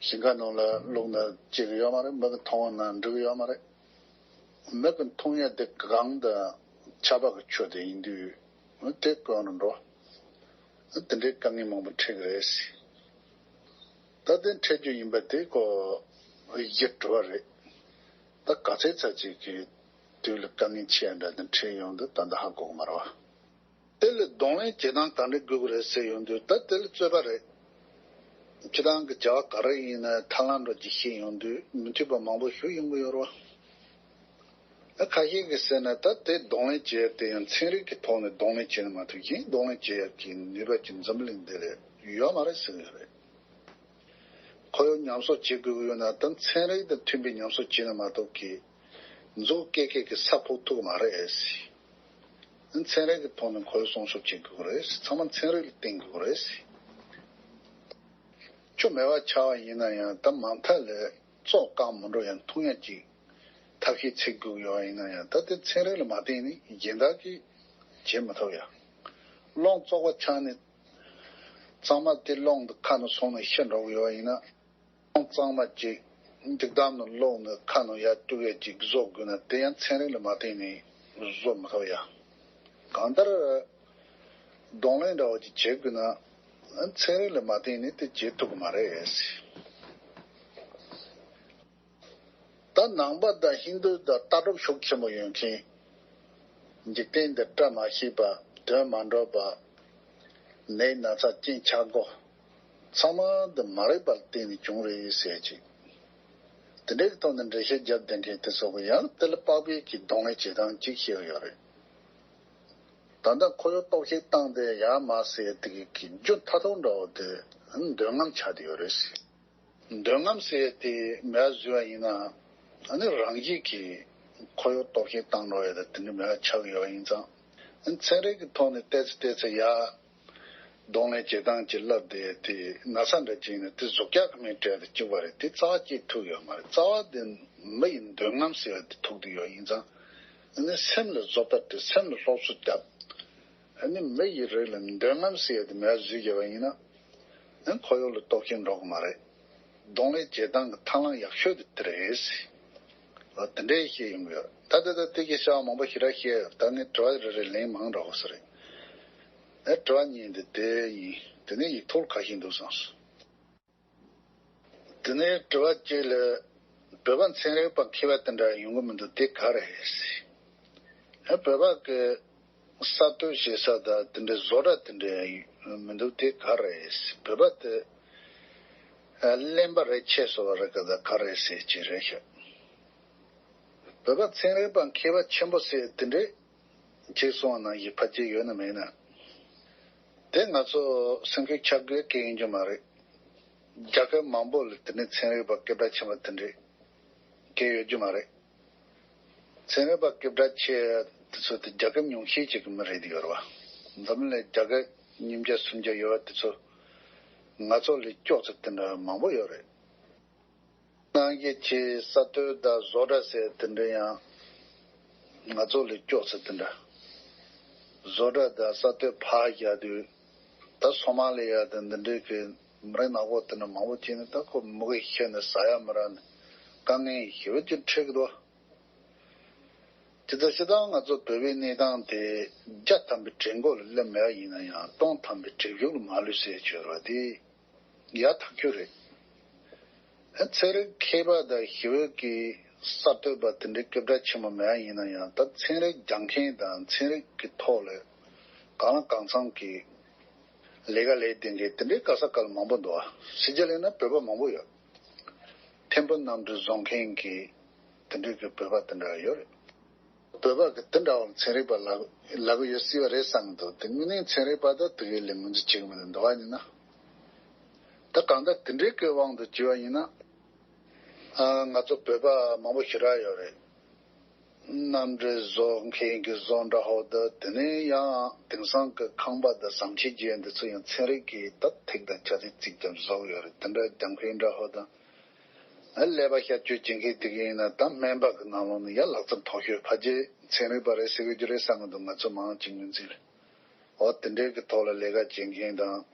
ཞིང་ཁ་ནང་ལ་བླུགས་ན་སྐྱིད་གི་ཡོད་མ་རེད། མིག་གིས་མཐོང་བ་ན་འགྲིག་གི་ཡོད་མ་རེད། མིག་གིས་མཐོང་ཡ་དེ་གངས་དང་ཆར་པ་གི་ཆུ་དེ་ཡིན་དུས་དེ་གོན་རུ་འགྲོ། དེ་འདྲའི་དཀའ་ངལ་མང་པོ་འཕྲད་གི་རེད་ཟེར། ད་དེ་འཕྲད་རྒྱུ་ཡིན་པ་དེ་ཁོ་གཞི་གྲུབ་པ་རེད། ད་ག་ཚད་ཚ་ཅིག་གི་དུས་ལ་དཀའ་ངལ་ཆེ་ཡ་འདྲ་དེ་འཕྲད་ཡོང་དུས་ད་ལྟ་ཧ་གོ་གི་མ་རེད་བ། དེ་ལ་གདོང་ལེན་བྱེད་སྟངས་ག་འདྲ་དགོས་ཀྱི་རེད་ཟེར་ཡོང་དུས་ད་དེ་ལ་རྩོད་པ་རེད། སྤྱིར་བཏང་གི་བྱ་བ་ག་རེ་ཡིན་ན་ཐབས་ལམ་འདྲ་ཅིག་ཤེས་ཡོང་དུས་མི་མཐུན་པ་མང་པོ་ཞིག་ཡོང་གི་ཡོད་རེད་བ། ཁ་ཤས་ཀྱིས་ཟེར་ན་ད་དེ་གདོང་ལེན་བྱེད་ཡ་དེ་ཡང་ཚན་རིག་གི་ཐོག་ནས་གདོང་ལེན་བྱེད་ན་མ་གཏོགས་གཞན་གདོང་ལེན་བྱེད་ཡ་གི་ནུས་པ་ཅིག་འཛམ་བུ་གླིང་འདི་ལ་ཡོད་མ་རེད་ཟེར་གྱི་ཡོད་རེད། ཁོར་ཡུག་ཉམས་གསོ་བྱེད་དགོས་ཀྱི་ཡོད་ན་ད་ཚན་རིག་དང་མཐུན་པའི་ཉམས་གསོ་བྱེད་ན་མ་གཏོགས་ཀྱི་མཛུབ་བཀལ་མཁན་གྱིས་ས་ཕུག་ཐུབ་ཀྱི་མ་རེད་ཟེར། ཚན་རིག་གི་ཐོག་ནས་ཁོར་ཡུག་སྲུང་སྐྱོབ་བྱེད་དགོས་ཀྱི་རེད་ཟེར། ཚང་མ་ཚན་རིག་ལ་བརྟེན་དགོས་ཀྱི་རེད་ཟེར། ཆུ་མེད་པ་ཆགས་པ་ཡིན་ན་ཡང་ད་མ་མཐའ་ལ་བཙོག་བཀག་མི་འགྲོ་ཡང་འཐུང་ཡ་ཅིག་ཐབས་ཤེས་བྱེད་དགོས་ཀྱི་ཡོད་པ་ཡིན་ན་ཡང་ད་དེ་ཚན་རིག་ལ་མ་བརྟེན་ནས་གཞན་དག་གིས་བྱེད་མི་ཐུབ་ཡ། རླུང་བཙོག་པ་ཆགས་ནས་གཙང་མ་དེ་རླུང་དེ་ཁ་ནང་སོང་ནས་ཤི་འགྲོ་གི་ཡོད་པ་ཡིན་ན། རླུང་གཙང་མ་ཅིག་འདི་གདམ་ནས་བླུགས་ནས་ཁ་ནང་ཡར་བཅུག་ཡ་ཅིག་བཟོ་དགོས་ན་དེ་ཡང་ཚན་རིག་ལ་མ་བརྟེན་ནས་བཟོ་མི་ཐུབ་ཡ། གང་ལྟར་གདོང་ལེན་འདྲ་བོ་ཅིག་བྱེད་དགོས་ན་ཚན་རིག་ལ་མ་བརྟེན་ནས་དེ་བྱེད་ཐུབ་ཀྱི་མ་རེད། ད་ནང་པ་དང་ཧིན་དུ་དང་ལྟ་གྲུབ་ཤུགས་ཆེན་པོ་ཡོད་མཁན། འཇིག་རྟེན་འདི་བཀྲ་མ་ཤིས་པ། དོན་མ་འགྲུབ་པ། ནད་ན་ཚ་རྐྱེན་ཆག་སྒོ་ཚང་མ་འདི་མ་རིག་པ་ལ་བརྟེན་ནས་བྱུང་རེད་ཟེར་ཅིག་དེ་འདྲའི་ཐོག་ནས་འགྲེལ་བཤད་རྒྱབ་བསྡད་མཁན་དེ་ཚོ་གི་ཡང་དེ་ལ་དཔག་པའི་གི་གདོང་ལེན་བྱེད་སྟངས་ཅིག་ཤེས་ཡོད་རེད། ད་ལྟ་ཁོར་ཡུག་གཏོར་བཤིག་བཏང་སྟེ་ཡར་མར་ཟེར་དེ་གི་གི་རྒྱུ་མཐའ་ཐུག་འདྲ་བོ་དེ་འདོད་རྔམ་ཆགས་བསྡད་ཡོད་རེད་ཟེར། འདོད་རྔམ་ཟེར་ཡ་དེ་མེད་པ་བཟོས་པ་ཡིན་ན་ཨ་ནི་རང་བཞིན་གྱིས་ཁོར་ཡུག་སྟོབས་ཆེན་བཏང་འགྲོ་ཡ་དང་དེ་འདྲ་མེད་པ་ཆགས་ཡོད་པ་ཡིན་ཙང་། ཨ་ནི་ཚན་རིག་གི་ཐོག་ནས་བལྟས་ཚེ་བལྟས་ཚེ་ཡ། གདོང་ལེན་བྱེད་སྟངས་ཀྱི་བསླབ་བསྡད་དེ་ན་ཚ་འདྲ་ཅིག་ཡིན་ན་དེ་གཟུགས་སྐྱ་གི་མིང་སྤྲད་དེ་བཅུག་པ་རེད། དེ་རྩ་བ་གཅིག་ཐུག་ཡོད་མ་རེད། རྩ་བ་དེ་མི་ཡི་འདོད་རྔམ་ཟེར་བ་དེ་ཐུག་བསྡད་ཡོད་ཡིན་ཙང་། ཨ་ནི་སེམས་ལ་བཟོ་ལྟ་སྤྲད། སེམས་ལ་སློབ་གསོ་བརྒྱབ། ཨ་ནི་མི་ཡི་རིགས་ལ་འདོད་རྔམ་ཟེར་ཡ་དེ་མེད་པ་བཟོས་བཞག་པ་ཡིན་ན། ཨ་ནི་ཁོར་ཡུག་ལ་སྟོབས་ཆེན་འགྲོ་གི་མ་རེད། གདོང་ལེན་བྱེད་སྟངས་ཀྱི་ཐབས་ལམ་ཡག་ཤོས་དེ་དེ་རེད་ཟེར། ཨ་དེ་འདྲའི་བཤད་ཡོང་གི་ཡོད། ད་ལྟ་ད་དེ་གི་བྱ་བ་མང་པོ་ཞེ་དྲག་བཤད་ཡོད། ད་ངས་དྲི་བ་རེ་རེ་ལན་མང་དྲགས་པ་ཟེར་རེད། ཨ་དྲི་བ་གཉིས་འདི་དེ་ཡིན། དེ་ནས་ཡིག་ཐོག་ཁ་ཤས་འདུག་བསམ་སོང་། དེ་ནས་དྲི་བ་གཅིག་ལ། བོད་པ་ཚན་རིག་པ་མཁས་པ་དེ་འདྲ་ཡོང་གི་མི་འདུག་དེ་ག་རེ་རེད་ཟེར། ཨ་བོད་པ་གི་གསར་གཏོད་བྱེད་ས་དང་དེ་འདྲའི་བཟོ་གྲྭ་དེ་འདྲ་མི་འདུག་དེ་ག་རེ་རེད་ཟེར། བོད་པ་དེ་གླེན་པ་རེད། ཆེ་སོང་བ་རེད་ག་ད་ག་རེ་རེད་ཟེར་གྱི་རེད་ཤག་བོད་པ་ཚན་རིག་པ་མཁས་པ་ཆེན་པོ་ཟེར་དེ་འདྲའི་ཅིག་སོང་བ་ནང་བཞིན་ཕལ་ཆེར་ཡོད་ན་མེད་ན། དེ་ང་ཚོ་སེམས་ཁུར་ཆག་དགོས་སྐད་ཡིན་རྒྱུ་མ་རེད། རྒྱལ་ཁབ་མང་པོ་ལ་དེ་ནས་ཚན་རིག་པ་སྐད་གྲགས་ཆེན་པོ་དེ་འདྲས་སྐད་ཡོད་རྒྱུ་མ་རེད། ཚན་རིག་པ་སྐད་གྲགས་ཆེ་དེ་ཚོ་དེ་རྒྱལ་ཁབ་ཉུང་ཤས་ཅིག་གི་མི་རེད་དེ་ཡོད་རེད་བ། འཛམ་གླིང་རྒྱལ་ཁབ་ཉིས་བརྒྱ་སུམ་བརྒྱ་ཡོད་པ་དེ་ཚོ་ང་ཚོ་ལས་སྐྱོ་ཚད་དེ་འདྲ་མང་པོ་ཡོད་རེད། ནང་བཞིན་གྱི་གསར་གཏོད་དང་བཟོ་གྲྭ་ཟེར་དེ་འདྲ་ཡང་ང་ཚོ་ལས་སྐྱོ་ཚད་དེ་འདྲ། བཟོ་གྲྭ་དང་གསར་གཏོད་ཕར་བཞག་དུས་ད་སོ་མ་ལི་ཡ་དང་འདི་འདྲའི་གི་མི་རིགས་ནག་པོ་དེ་འདྲ་མང་པོ་བྱས་ནས་ད་ཁོ་མུ་གེ་ཤི་ནས་ཟ་ཡ་མི་རག་ནས་དཀའ་ངལ་ཞེ་པོ་ཅིག་འཕྲད་ཀྱི་འདུག་དེ་ལྟར་བྱས་ཙང་ང་ཚོ་བོད་པའི་གནས་སྟངས་དེ་བརྒྱ་ཐམ་པའི་གྲལ་མགོ་ལ་སླེབས་མེད་པ་ཡིན་ན་ཡང་སྟོང་ཐམ་པའི་གྲལ་མཇུག་ལ་མ་ལུས་ཟེར་བརྗོད་པ་དེ་ཡག་ཐག་ཆོད་རེད། ཚན་རིག་མཁས་པ་དང་ཞི་བའི་གི་གསར་གཏོད་པ་དེ་འདྲའི་སྐད་གྲགས་ཆེན་པོ་མེད་པ་ཡིན་ན་ཡང་ད་ཚན་རིག་སྦྱང་མཁན་དང་ཚན་རིག་གི་ཐོག་ལ་གང་ལ་གང་འཚམ་གི་ལས་ཀ་ལས་བསྡད་མཁན་དེ་འདྲའི་ག་ས་ག་ལ་མང་པོ་འདུག་ཨ། ཕྱི་རྒྱལ་ལ་ཡིན་ན་བོད་པ་མང་པོ་ཡོད། ཐིམ་ཕུ་གནམ་གྲུ་བཟོ་མཁན་གྱི་དེ་འདྲའི་གི་བོད་པ་དེ་འདྲ་ཡོད་རེད། བོད་པ་གི་དེ་འདྲ་བ་ཚན་རིག་པ་ལབ་ལབ་གི་ཡོད་སྲིད་པ་རེད་བསམ་གི་འདུག་དེ་དངོས་གནས་ཚན་རིག་པ་ད་དེ་གའི་ལས་ངོས་འཛིན་བྱེད་གི་མི་འདུག་འདུག་བ་ཡིན་ན། ད་གང་ལྟར་དེ་འདྲའི་གི་དབང་དུ་བྱས་པ་ཡིན་ན། ཨ་ང་ཚོ་བོད་པ་མང་པོ་ཞེ་དྲག་ཡོད་རེད། གནམ་གྲུ་བཟོ་མཁན་གྱི་བཟོ་འདྲ་ཧོ་ད་དེ་ནས་ཡང་དེང་སང་གི་ཁང་པ་དང་ཟམ་ཆས་བརྒྱད་འདི་ཚོ་ཡང་ཚན་རིག་གི་ད་ཐིག་དང་ཆ་ཚིག་བརྩིགས་ཀྱང་བཟོ་གི་ཡོད་རེད། དེ་འདྲ་རྒྱང་འཕེན་འདྲ་ཧོ་ད། ཨ་ཀླད་པ་ཤར་བསྐྱོད་བྱེད་མཁན་དེ་ག་ཡིན་ན་ད་སྨན་པ་གི་ནང་ལོགས་ནས་ཡ་ལག་རྩལ་མཐོ་ཤོས་ཕལ་ཆེར་ཚན་རིག་པ་རེད་ཟེར་གི་རྒྱུ་རེད་བསམ་གི་འདུག་ང་ཚོ་མང་ཆེ་ངོས་འཛིན་ལ། འོ་དེ་འདྲའི་གི་ཐོག་ལ་ལས་ཀ་བྱེད་མཁན་དང་།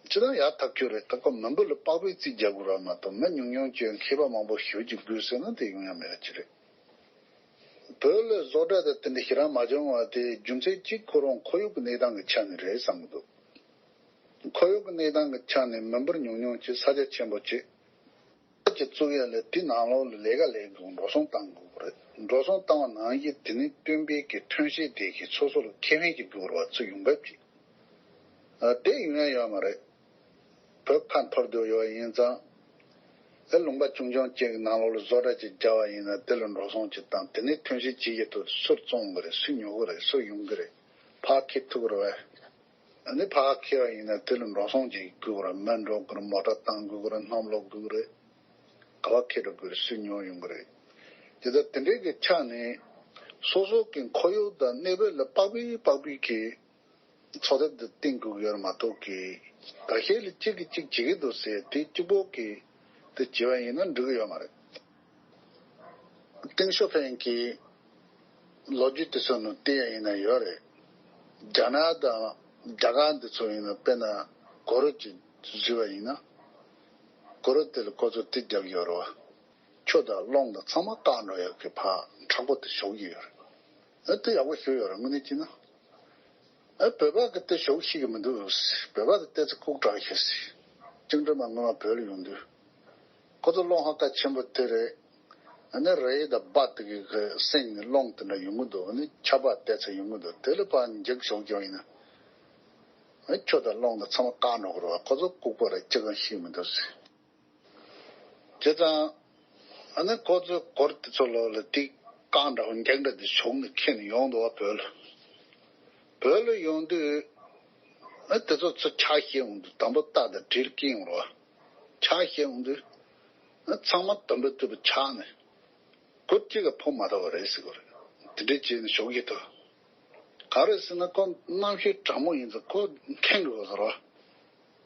ཅི་ལྟར་ཡག་ཐག་ཆོད་རེད། ད་ཁོ་མི་འབོར་ལ་དཔག་པའི་རྩིས་རྒྱག་དགོས་ར་མ་གཏོགས་མི་ཉུང་ཉུང་ཅན་མཁས་པ་མང་པོ་ཞེ་ཅིག་དགོས་ཟེར་ན་དེ་ཡོང་ཡ་མེད་ལ་ཅི་རེད། བོད་ལ་བཟོ་གྲྭ་དང་དེ་འདྲ་ཞེ་དྲག་མ་བྱུང་བ་དེ་རྒྱུ་མཚན་གཅིག་ཁོ་རང་ཁོར་ཡུག་གི་གནས་སྟངས་ཀྱི་ཆ་ནས་རེད་བསམ་གྱི་འདུག་ཁོར་ཡུག་གི་གནས་སྟངས་ཀྱི་ཆ་ནས་མི་འབོར་ཉུང་ཉུང་ཅན་ས་ཆ་ཆེན་པོ་ཅན། ཅིག་བཙུགས་ཡ་ལ་དེ་ནང་ལོགས་ལ་ལས་ཀ་ལས་དགོས། འགྲོ་སོང་བཏང་དགོས་རེད། འགྲོ་སོང་བཏང་བ་ནང་བཞིན་དེ་ནས་བཏོན་པའི་གི་ཐོན་སྐྱེད་དེ་གི་སོ་སོ་ལ་ཁེ་ཕན་ཅིག་དགོས་རེད་བ། ཚུར་ཡོང་འབབ་ཅིག་ཨ་དེ་ཡོང་ཡ་ཡོད་མ་རེད། བོད་ཁ་འཐོར་སྡོད་ཡོད་ཡིན་ཙང་། ཨེ་ལུང་པ་ཆུང་ཆུང་ཅིག་གི་ནང་ལོགས་ལ་བཟོ་གྲྭ་ཅིག་བརྒྱབ་པ་ཡིན་ན་དེ་ལ་འགྲོ་སོང་ཅིག་བཏང་། དེ་ནས་ཐོན་སྐྱེད་བྱེད་ཀྱི་ཐོག་སུར་བཙོང་གི་རེད། སུ་ཉོ་གི་རེད། སུ་ཡོང་གི་རེད། ཕར་འཁྱེར་ཐུབ་ཀྱི་རེད་བས། ཨ་ནི་ཕར་འཁྱེར་བ་ཡིན་ན་དེ་ལ་འགྲོ་སོང་ཅིག་དགོས་ར། མི་འགྲོ་དགོས་ར། མོ་ཊ་བཏང་དགོས་ར། གནམ་ལོག་དགོས་རེད། ག་བ་འཁྱེར་འགྲོ་དགོས་རེད། སུ་ཉོ་ཡོང་གི་རེད། དེ་ལྟར་དེ་འདྲའི་གི་ཆ་ནས་སོ་སོ་གི་ཁོར་ཡུག་དང་གནས་བབ་ལ་དཔག་པའི་དཔག་པའི་གི་ཚོད་ལྟ་འདི་བསྟེན་དགོས་ཀྱི་ཡོད་རེད་མ་གཏོགས་གི། འགའ་ཤས་ལ་གཅིག་གིས་གཅིག་བྱེད་ཀྱི་འདུག་ཟེར་དེ་གཅིག་པོ་གི་དེ་བྱེད་པ་ཡིན་ན་འགྲིག་གི་ཡོད་མ་རེད། ཏེང་ཞའོ་ཕིང་གི་ལོ་རྒྱུས་དེ་ཚོ་ནང་བལྟས་ཡ་ཡིན་ན་ཡོད་རེད། རྒྱ་ནག་དང་རྒྱ་གར་འདི་ཚོ་ཡིན་ན་དཔེར་ན་གོ་རོ་ཅིག་བཟོས་པ་ཡིན་ན། གོ་རོ་དེ་ལ་ཁོ་ཚོ་དེ་རྒྱག་ཡོད་རེད་བ། ཆུ་དང་རླུང་དང་ཚང་མ་བཀག་འགྲོ་ཡག་གི་ཕར་མཁྲེགས་པོ་དེ་ཞོག་གི་ཡོད་རེད། ཨ་དེ་ཡག་པོ་ཞིག་ཡོད་རེད། དངོས་གནས་བྱས་ན། ཨ་བོད་པ་གི་དེ་ཞོག་ཤེས་གི་མི་འདུག་བོད་པ་དེ་ལྟས་ཚེ་ལྐུགས་དྲགས་ཤག་ཟེར། བཅིངས་འགྲོལ་དམག་སྔོན་མ་བོད་ལ་ཡོང་དུས། ཁོ་ཚོ་སློབ་ཧ་ཀ་ཆེན་པོ་དེ་རེད། ཨ་ནི་རེད་ད་སྦ་དེ་གི་གི་སེང་ནི་སློང་དེ་འདྲ་ཡོང་གི་འདུག་ཨ་ནི་ཆར་པ་བལྟས་ཚེ་ཡོང་གི་འདུག་དེ་ལ་ཕར་འཇིགས་ཞོག་ཀྱང་ཡིན་ན། ཨ་ཆུ་དང་སློང་དང་ཚང་མ་བཀག་འགྲོ་གི་རེད་བ། ཁོ་ཚོ་ལྐུགས་པ་རེད། ཅི་གང་ཤེས་མི་འདུག་ཟེར། བྱས་ཙང་། ཨ་ནི་ཁོ་ཚོའི་གོར་དེ་ཚོ་ལོག་ལ་ཏིག་རྐང་འདྲ་བོ་འགྱིག་འདྲ་དེ་ཞོག་ནས་ཁྱེར་ནས་ཡོང་འདུག་བ་བོད་ལ། བོད་ལ་ཡོང་དུས། ཨ་དེ་ཚོ་ཚུར་ཆག་ཤེས་འོང་དུས་དང་པོ་རྟ་དང་གྲིར་སྐྱེལ་ཡོང་རོགས། ཆག་ཤེས་འོང་དུས། ཨ་ཚང་མ་དུམ་བུ་དུམ་བུ་ཆག་ནས། སྒོ་གཅིག་ག་ཕོ་མ་ཐོབ་པ་རེད་ཟེར་གོ་རེད། དེ་འདྲས་བྱས་ནས་ཞོག་གི་ཐོབ། ག་རེ་ཟེར་ན་ཁོ་རྣམ་ཤེས་དྲང་མོ་ཡིན་ཙང་ཁོ་མཁྱེན་དགོས་ཟེར་བ།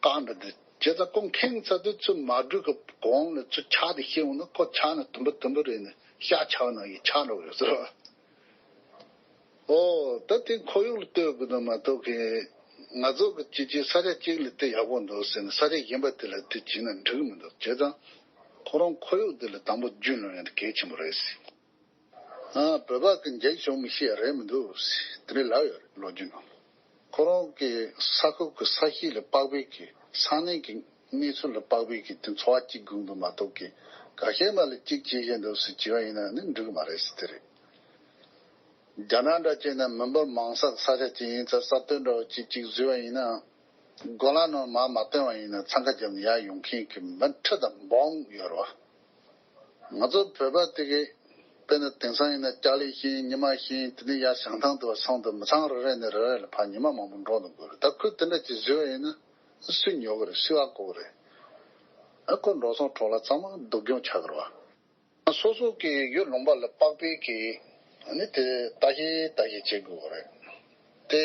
རྐང་འདྲ་འདི་བྱས་ཙང་ཁོ་མཁྱེན་ཚར་དུས་ཚུར་མ་བྲུས་གི་གོང་ལ་ཚུར་ཆག་དེ་ཤེས་འོང་ན་ཁོ་ཆག་ནས་དུམ་བུ་དུམ་བུ་རེད་ནས་ཤ་ཆག་ནང་གི་ཆག་འགྲོ་གི་ཡོད་ཟེར་བ། ཨོ་ད་དེ་ཁོར་ཡུག་ལ་ལྟོས་དགོས་དོན་མ་གཏོགས་གི། ང་ཚོ་གི་སྤྱི་སྤྱིའི་ས་ཆ་གཅིག་ལ་དེ་ཡག་པོ་འདུག་ཟེར་ནས་ས་ཆ་གཞན་པ་དེ་ལ་དེ་བྱས་ན་འགྲིག་གི་མི་འདུག་བྱས་ཙང་ཁོ་རང་ཁོར་ཡུག་དེ་ལ་དང་པོ་རྒྱུས་ལོན་ཡ་དེ་གལ་ཆེན་པོ་རེད་ཟེར། ཨ་བོད་པ་གི་འཇིགས་ཞུམ་མི་ཤེས་ཡ་རེད་མི་འདུག་ཟེར་དེ་འདྲ་ལབ་ཡོད་རེད་ལོ་རྒྱུས་ནང་། ཁོ་རང་གི་ས་ཁུལ་གྱི་ས་གཤིས་ལ་དཔག་པའི་གི་ས་གནས་ཀྱི་གནས་ཚུལ་ལ་དཔག་པའི་གི་དེ་འཚོ་བ་སྐྱེལ་དགོས་འདུག་མ་གཏོགས་གི་འགའ་ཤས་མ་ལ་གཅིག་བྱེད་བཞིན་འདུག་ཟེར་བྱས་པ་ཡིན་ན་ནི་འགྲིག་གི་མ་རེད་ཟེར་དེ་རེད། རྒྱ་ནག་འདྲ་བྱས་ན་མི་འབོར་མང་ས་ས་ཆ་ཅིག་ཡིན་ཙང་ས་སྟོད་འདྲ་བོ་ཅིག་ཅིག་བཟོས་པ་ཡིན་ན། གོ་ལ་ནང་མར་མ་བཏོན་པ་ཡིན་ན་འཚང་ཁ་བརྒྱབ་ནས་ཡར་ཡོང་མཁན་གྱི་མི་ཁྲི་དང་འབུམ་ཡོད་རེད་བ། ང་ཚོ་བོད་པ་དེ་གས་དཔེར་ན་དེང་སང་ཡིན་ན་ལྕགས་ལེབ་ཤིང་ཉི་མ་ཤིང་དེ་ནས་ཡར་བྱང་ཐང་དུ་བ་སོང་དུ་མི་ཚང་རེ་རེ་ནས་རེ་རེ་ལ་ཕར་ཉི་མ་མང་པོ་འགྲོ་འདུག་དགོས་རེད། ད་ཁོས་དེ་འདྲ་ཅིག་བཟོས་པ་ཡིན་ན་སུས་ཉོ་གི་རེད། སུས་ཨ་གོ་གི་རེད། ཨ་ཁོ་འགྲོ་སོང་འཕྲོ་བརླག་ཚང་མ་སྡུག་གྱོང་ཆགས་གི་རེད་བ། སོ་སོ་གི་ཡུལ་ལུང་པ་ལ་དཔག་པའི་གི་ནི་དེ་ལྟ་ཞིབ་ལྟ་ཞིབ་བྱེད་དགོས་རེད། དེ་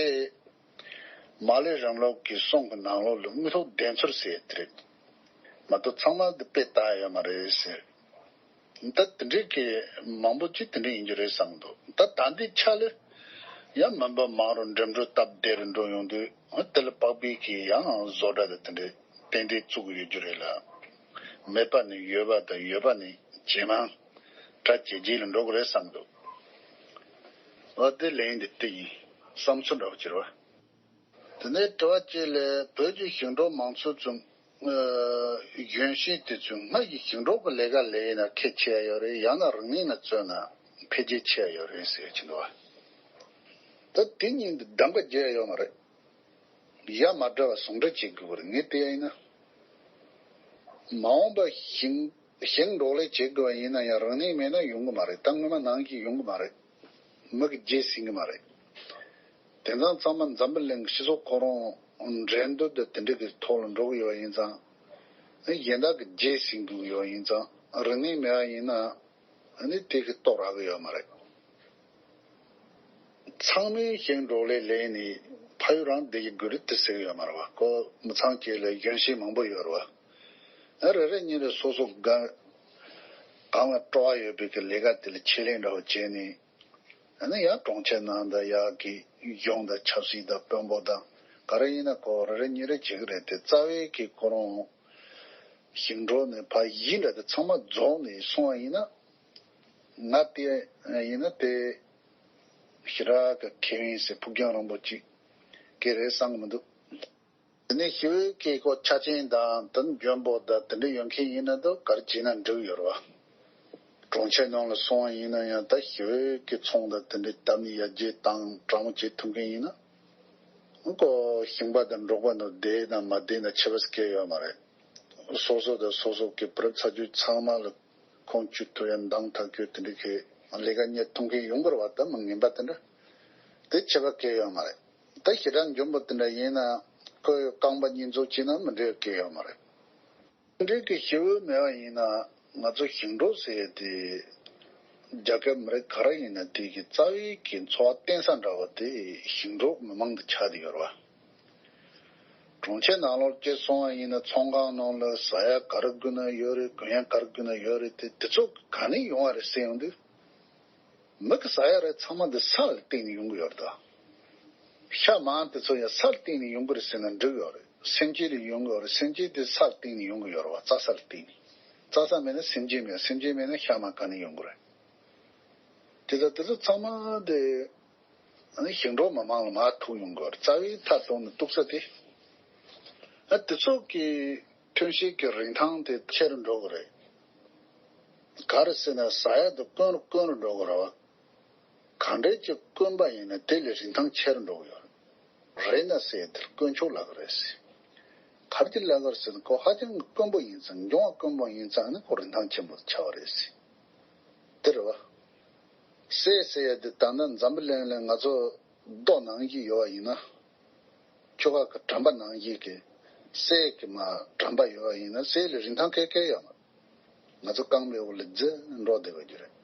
མར་ལེ་རིང་ལུགས་ཀྱི་གསུང་གི་ནང་ལོགས་ལ་དངོས་ཐོག་བདེན་འཚོལ་ཟེར་དེ་རེད། མ་གཏོགས་ཚང་མ་དེ་དཔེ་ལྟ་ཡོད་མ་རེད་ཟེར། ད་དེ་འདྲའི་གི་མང་པོ་ཅིག་དེ་འདྲ་ཡིན་རྒྱུ་རེད་བསམ་འདུག་ད་ད་ལྟའི་ཆ་ལ་ཡང་མི་འབོར་མང་རུ་འགྲིམ་འགྲུལ་སྟབས་བདེ་རུ་འགྲོ་ཡོང་དུས་དེ་ལ་དཔག་པའི་གི་ཡང་བཟོ་གྲྭ་དེ་དེ་འདྲའི་ཏན་ཏན་བཙུགས་ཡོད་རྒྱུ་རེད་ལ། མེད་པ་ནས་ཡོད་པ་དང་ཡོད་པ་ནས་ཇེ་མང་། གྲ་ཇེ་རྒྱས་ལ་འགྲོ་གི་རེད་བསམ་འདུག་འོ་དེ་ལན་འདི་དེ་ཡིན། བསམ་ཚུལ་འདྲ་བོ་ཅིག་རེད་བ། དེ་ནས་དྲི་བ་གཅིག་ལ་བོད་ཀྱི་ཞིང་འབྲོག་མང་ཚོགས་ཚོ་གཞོན་སྐྱེས་དེ་ཚོས་སྔར་གྱི་ཞིང་འབྲོག་གི་ལས་ཀ་ལས་ཡིན་ན་ཁེ་ཆེ་ཡ་ཡོད་རེད། ཡང་ན་རིག་གནས་ན་བརྩོན་ན་འཕེལ་རྒྱས་ཆེ་ཡ་ཡོད་རེད་ཟེར་གྱི་འདུག་བ། ད་དེ་གཉིས་འདི་གདམ་ག་རྒྱག་ཡ་ཡོད་མ་རེད། ཡ་མ་བྲལ་བ་ཟུང་འབྲེལ་བྱེད་དགོས་པ་རེད། ངས་བལྟས་ཡ་ཡིན་ན། མ་འོངས་པ་ཞིང་ཞིང་འབྲོག་ལས་བྱེད་དགོས་པ་ཡིན་ན་ཡང་རིག་གནས་མེད་ན་ཡོང་གི་མ་རེད། ད་སྔོན་མ་ནང་བཞིན་ཡོང་གི་མ་རེད། མི་གི་རྗེས་ཟིན་གི་མ་རེད། དེང་སང་ཚང་མ་འཛམ་བུ་གླིང་གི་སྤྱི་ཚོགས་ཁོ་རང་འགྲན་བསྡུར་དང་དེ་འདྲ་གི་ཐོག་ལ་འགྲོ་གི་ཡོད་པ་ཡིན་ཙང་། གཞན་དག་གི་རྗེས་ཟིན་དགོས་ཀྱི་ཡོད་པ་ཡིན་ཙང་རིག་གནས་མེད་པ་ཡིན་ན། ཨ་ནི་དེ་གི་རྟོགས་རག་གི་ཡོད་མ་རེད། ཚང་མས་ཞིང་འབྲོག་ལས་ལས་ནས་ཕ་ཡུལ་རང་བདེ་སྐྱིད་དགོས་རེད་དེ་ཟེར་གི་ཡོད་མ་རེད་བ། ཁོ་མི་ཚང་གཅིག་ལ་གཞོན་སྐྱེས་མང་པོ་ཡོད་རེད་བ། ཨ་རེ་རེ་གཉིས་རེ་སོ་སོ་ག་གང་ལ་སྤྲོ་བ་ཡོད་པའི་གི་ལས་ཀ་དེ་ལ་ཆེད་ལས་འདྲ་བོ་བྱས་ནས། ཡང་ན་ཡང་གྲོང་ཁྱེར་ནང་དང་ཡག་གི་གཞུང་དང་ཆབ་སྲིད་དང་དཔོན་པོ་དང་ག་རེ་ཡིན་ན་ཁོ་རེ་རེ་གཉིས་རེ་བྱེད་ཀྱི་རེད་དེ། རྩ་བའི་གི་ཁོ་རང་ཞིང་འབྲོག་ནས་ཕར་ཡིན་འདྲ་དེ་ཚང་མ་རྫོགས་ནས་སོང་བ་ཡིན་ན། ང་དེ་ཡིན་ན་དེ་ཞེ་དྲག་གི་ཁེ་ཕན་ཟེར་ཕུགས་རྒྱང་རིང་པོ་ཅིག་གི་རེད་བསམ་གི་མི་འདུག་དེ་ནས་ཞི་བའི་གི་ཁོ་ཆ་རྐྱེན་དང་དེ་ནི་འཇོན་པོ་དང་དེ་འདྲ་ཡོད་མཁན་ཡིན་ན་ད་ག་རེ་བྱས་ན་འགྲིག་ཡོད་རེད་བ། གྲོང་ཁྱེར་ནང་ལ་སོང་བ་ཡིན་ན་ཡང་ད་ཞི་བའི་གི་ཚོང་དང་དེ་འདྲ་བཏབ་ནས་ཡར་རྒྱས་བཏང་དྲང་བོ་བྱེད་ཐུབ་མཁན་ཡིན་ན། ཁོ་ཞིང་པ་དང་འབྲོག་པ་ནང་བསྡད་ན་མ་བསྡད་ན་ཁྱད་པར་གང་ཡང་ཡོད་མ་རེད། སོ་སོ་དང་སོ་སོ་གི་བུ་རབས་ཚ་རྒྱུད་ཚང་མ་ལ་ཁོང་ཆུད་ཐུབ་ཡ་འདང་ཐག་གཅོད་དེ་འདྲ་གི་ལས་ཀ་གཉེར་ཐུབ་མཁན་ཡོང་གི་རེད་བ། ད་མི་ངན་པ་དེ་འདྲ་དེ་ཁྱད་པར་གང་ཡང་ཡོད་མ་རེད། ད་ཞེ་དྲག་འཇོན་པོ་དེ་འདྲ་ཡིན་ན་ཁོས་རྐང་པ་གཉིས་འཛུགས་བྱས་ན་མི་འགྲིག་གི་ཡོད་མ་རེད། འདི་འདྲའི་གི་ཞི་བའི་མེད་པ་ཡིན་ན་ང་ཚོ་ཞིང་འབྲོག་ཟེར་ཡས་དེ་རྒྱ་སྐད་མི་རིགས་ག་རེ་ཡིན་ན་དེ་གི་རྩ་བའི་གི་འཚོ་བ་བརྟེན་ས་འདྲ་བ་དེ་ཞིང་འབྲོག་མི་མང་དུ་ཆགས་བསྡད་ཡོད་རེད་བ། གྲོང་ཁྱེར་ནང་ལོགས་སྐྱེས་སོང་བ་ཡིན་ན་ཚོང་ཁང་ནང་ལ་ཟ་ཡ་ག་རེ་དགོས་ན་ཡོད་རེད། གོན་ཡ་ག་རེ་དགོས་ན་ཡོད་རེད། དེ་དེ་ཚོ་ག་ནས་ཡོང་བ་རེད་ཟེར་ཡོང་དུས། མི་གི་ཟ་ཡ་རེད་ཚང་མ་འདི་ས་ལ་བརྟེན་ནས་ཡོང་གི་ཡོད་རེད་ད། ཤ་མང་དེ་ཚོ་ཡང་ས་ལ་བརྟེན་ནས་ཡོང་གི་རེད་ཟེར་ན་འགྲིག་ཡོད་རེད། སེམས་ཅན་ལས་ཡོང་གི་ཡོད་རེད། སེམས་ཅན་དེ་ས་ལ་བརྟེན་ནས་ཡོང་གི་ཡོད་རེད་བ། རྩྭ་ས་ལ་བརྟེན་ནས། རྩྭ་ས་མེད་ན་སེམས་ཅན་མེད། སེམས་ཅན་མེད་ན་ཤ་མང་ག་ནས་ཡོང་གི་རེད། དེ་ལྟར་དེ་ཚོ་ཚང་མ་དེ་ཞིང་འབྲོག་མི་མང་ལ་མར་ཐུག་ཡོང་གི་ཡོད་རེད། རྩ་བའི་མཐའ་དོན་ནི་གཏུག་ས་དེ། ཨ་དེ་ཚོ་གི་ཐོན་སྐྱེད་ཀྱི་རིན་ཐང་དེ་ཆེ་རུ་འགྲོ་གི་རེད། ག་རེ་ཟེར་ན་ཟ་ཡ་དེ་དཀོན་རུ་དཀོན་རུ་འགྲོ་གི་རེད་བ། ག་འདྲས་ཀྱི་དཀོན་པ་ཡིན་ན་དེ་ལས་རིན་ཐང་ཆེ་རུ་འགྲོ་གི་ཡོད་རེད། རེད་ན་ཟེར་དེར་དཀོན་མཆོག་ལབ་གི་རེད་ཟེར། ག་རེ་ལབ་གི་རེད་ཟེར་ན་ཁོ་ཧ་ཅང་དཀོན་པོ་ཡིན་ཙང་འབྱུང་བ་དཀོན་པོ་ཡིན་ཙང་ནི་ཁོ་རིན་ཐང་ཆེན་པོ་ཆགས་པ་རེད་ཟེར། དེ་རེད་བ། ཟས་ཟེར་ཡ་དེ་ད་ནི་འཛམ་བུ་གླིང་ལ་ང་ཚོ་རྡོ་ནང་བཞིན་ཡོད་པ་ཡིན་ན། ཁྱོ་ག་གི་དྲན་པ་ནང་བཞིན་གྱི་ཟས་ཀྱི་མ་དྲན་པ་ཡོད་པ་ཡིན་ན་ཟས་ལ་རིན་ཐང་ག་གེ་ཡོད་མ་རེད། ང་ཚོ་རྐང་པའི་འོག་ལ་རྫི་འགྲོ་བསྡད་པ་རྒྱུ་རེད།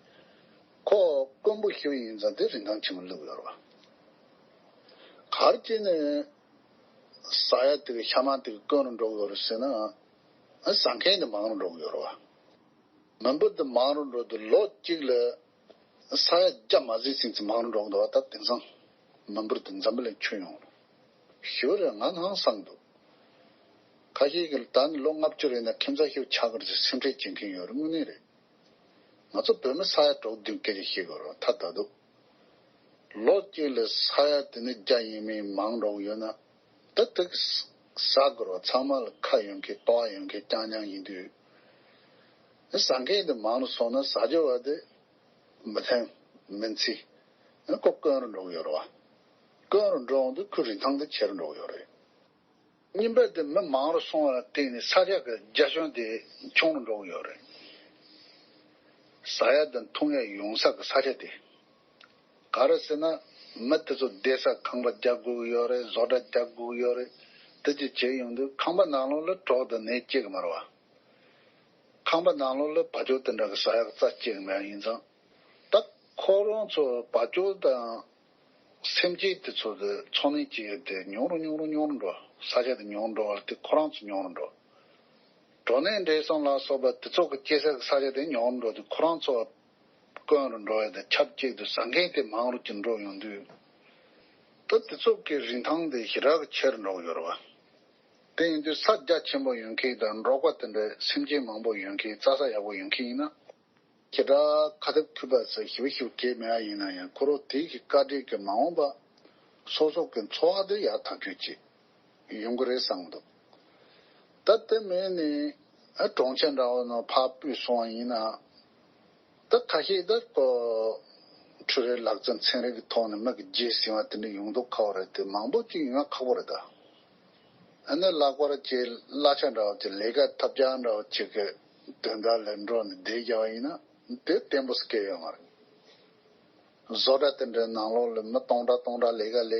ཁོ་དཀོན་པོ་ཞིག་ཡིན་ཙང་དེ་རིན་ཐང་ཆེན་པོ་བླུགས་ཡོད་རེད་བ། ག་རེ་བྱས་ནས་ཟ་ཡ་དེ་གི་ཤ་མང་དེ་གི་དཀོན་རུ་འགྲོ་གི་ཡོད་རེད་ཟེར་ན། ཟ་མཁན་དེ་མང་རུ་འགྲོ་གི་ཡོད་རེད་བ། མི་འབོར་དེ་མང་རུ་འགྲོ་དུས་ལོ་གཅིག་ལ་ས་ཡ་བརྒྱ་མ་ཟིན་ཟིན་ཙམ་མང་རུ་འགྲོ་གི་འདུག་བ། ད་དེང་སང་མི་འབོར་དེ་འཛམ་བུ་གླིང་ཁྱོན་ཡོངས་ལ་ཞེ་པོ་རེད། ང་ནང་བསམ་འདུག་ཁ་ཤས་ཀྱིས་ད་ནི་ལོ་ལྔ་བཅུ་རེད་ན་ཁྱིམ་ཚང་ཞིག་ཆགས་ཀྱི་རེད་ཟེར་སེམས་ཁྲལ་བྱེད་མཁན་ཡོད་རེད། དངོས་གནས་རེད། ང་ཚོ་བོད་མི་ས་ཡ་དྲུག་བདུན་སྐད་ཆ་བཤད་དགོས་རེད་བ། ད་ད་དུང་ལོ་གཅིག་ལ་ས་ཡ་དེ་ནི་བརྒྱ་ཡས་མས་མང་འགྲོ་གི་ཡོད་ན། ད་དེ་གི་ཟ་དགོས་རེད་བ། ཚང་མ་ལ་ཁ་ཡོད་མཁན་ལྟོ་བ་ཡོད་མཁན་རྐྱང་རྐྱང་ཡིན་དུས། ཟ་མཁན་དེ་མང་རུ་སོང་ན་ཟ་རྒྱུ་བ་དེ་མི་ལེན་མི་འཚིག་ཁོ་དཀོན་རུ་འགྲོ་གི་ཡོད་རེད་བ། དཀོན་རུ་འགྲོ་འོང་དུས་ཁོའི་རིན་ཐང་དེ་ཆེ་རུ་འགྲོ་གི་ཡོད་རེད། གཉིས་པ་དེ་མི་མང་རུ་སོང་བ་ལ་བརྟེན་ནས་ས་ཆ་གི་རྒྱ་ཁྱོན་དེ་ཆུང་རུ་འགྲོ་གི་ཡོད་རེད། ཟ་ཡ་དང་འཐུང་ཡ་ཡོང་ས་གི་ས་ཆ་དེ། ག་རེ་ཟེར་ན། མི་དེ་ཚོ་བསྡད་ས་ཁང་པ་རྒྱག་དགོས་ཀྱི་ཡོད་རེད། བཟོ་གྲྭ་རྒྱག་དགོས་ཀྱི་ཡོད་རེད། དེ་ཅི་བྱེད་ཡོང་དུས་ཁང་པ་ནང་ལོགས་ལ་གྲོགས་དང་ནད་སྐྱེ་གི་མ་རེད་བ། ཁང་པ་ནང་ལོགས་ལ་བ་ཅོ་དེ་འདྲ་གི་ཟ་ཡག་རྩྭ་སྐྱེ་གི་མེད་ཡིན་ཙང་། ད་ཁོ་རང་ཚོ་བ་ཅོ་དང་སེམས་ཅན་དེ་ཚོ་དེ་འཚོ་གནས་བྱེད་ཡག་དེ་ཉུང་རུ་ཉུང་རུ་ཉུང་རུ་འགྲོ། ས་ཆ་དེ་ཉུང་རུ་འགྲོ་བ་དེ་ཁོ་རང་ཚོ་ཉུང་རུ་འགྲོ། གྲོ་ནས་འབྲས་སོང་ལ་སོགས་པ་དེ་ཚོ་གི་སྐྱེ་ས་གི་ས་ཆ་དེ་ཉུང་རུ་འགྲོ་དུས་ཁོ་རང་ཚོ་དཀོན་རུ་འགྲོ་བ་དང་ཆབས་ཅིག་ཏུ་ཟ་མཁན་དེ་མང་རུ་ཅིག་འགྲོ་ཡོང་དུས། ད་དེ་ཚོ་གི་རིན་ཐང་དེ་ཞེ་དྲག་གི་ཆེ་རུ་འགྲོ་གི་ཡོད་རེད་བ། དེ་ཡིན་དུས་ས་རྒྱ་ཆེན་པོ་ཡོད་མཁན་དང་འབྲོག་པ་དེ་འདྲའི་སེམས་ཅན་མང་པོ་ཡོད་མཁན་རྩྭ་ས་ཡག་པོ་ཡོད་མཁན་ཡིན་ན། ཞེ་དྲག་ཁ་ཐུབ་ཁུ་པ་ཚོ་ཞིབ་ཞིབ་གས་མེད་ཡ་ཡིན་ན་ཡང་ཁོ་རང་དེ་གི་བཀའ་དྲིན་གི་མ་འོངས་པ་སོ་སོ་གི་འཚོ་བ་དེ་ཡག་ཐག་ཆོད་ཅིག་ཡོང་གི་རེད་བསམ་གི་འདུག་ད་དེ་མིན་ནི་ཨ་གྲོང་ཁྱེར་འདྲ་བོ་ནང་ཕར་སྤོས་སོང་བ་ཡིན་ན། ད་ཁ་ཤས་ད་ཁོ་འཕྲུལ་རིག་ལག་རྩལ་ཚན་རིག་གི་ཐོག་ནས་མི་གི་རྗེས་ཟིན་པ་དེ་འདྲ་ཡོང་མདོག་ཁ་པོ་རེད་དེ། མང་པོ་ཅིག་ཡོང་ཡ་ཁག་པོ་རེད་ད། ཨ་ནི་ལྷག་པར་གྱི་གླ་ཆ་འདྲ་བོ་ཅིག་ལས་ཀ་ཐབས་ཆག་འདྲ་བོ་ཅིག་གི་དོན་དག་ལ་འགྲོ་ནས་བསྡད་བཞག་པ་ཡིན་ན་དེ་བརྟན་པོ་སྐད་ཡོད་མ་རེད། བཟོ་གྲྭ་དེ་འདྲའི་ནང་ལོགས་ལ་མི་སྟོང་ཕྲག་སྟོང་ཕྲག་ལས་ཀ་ལས་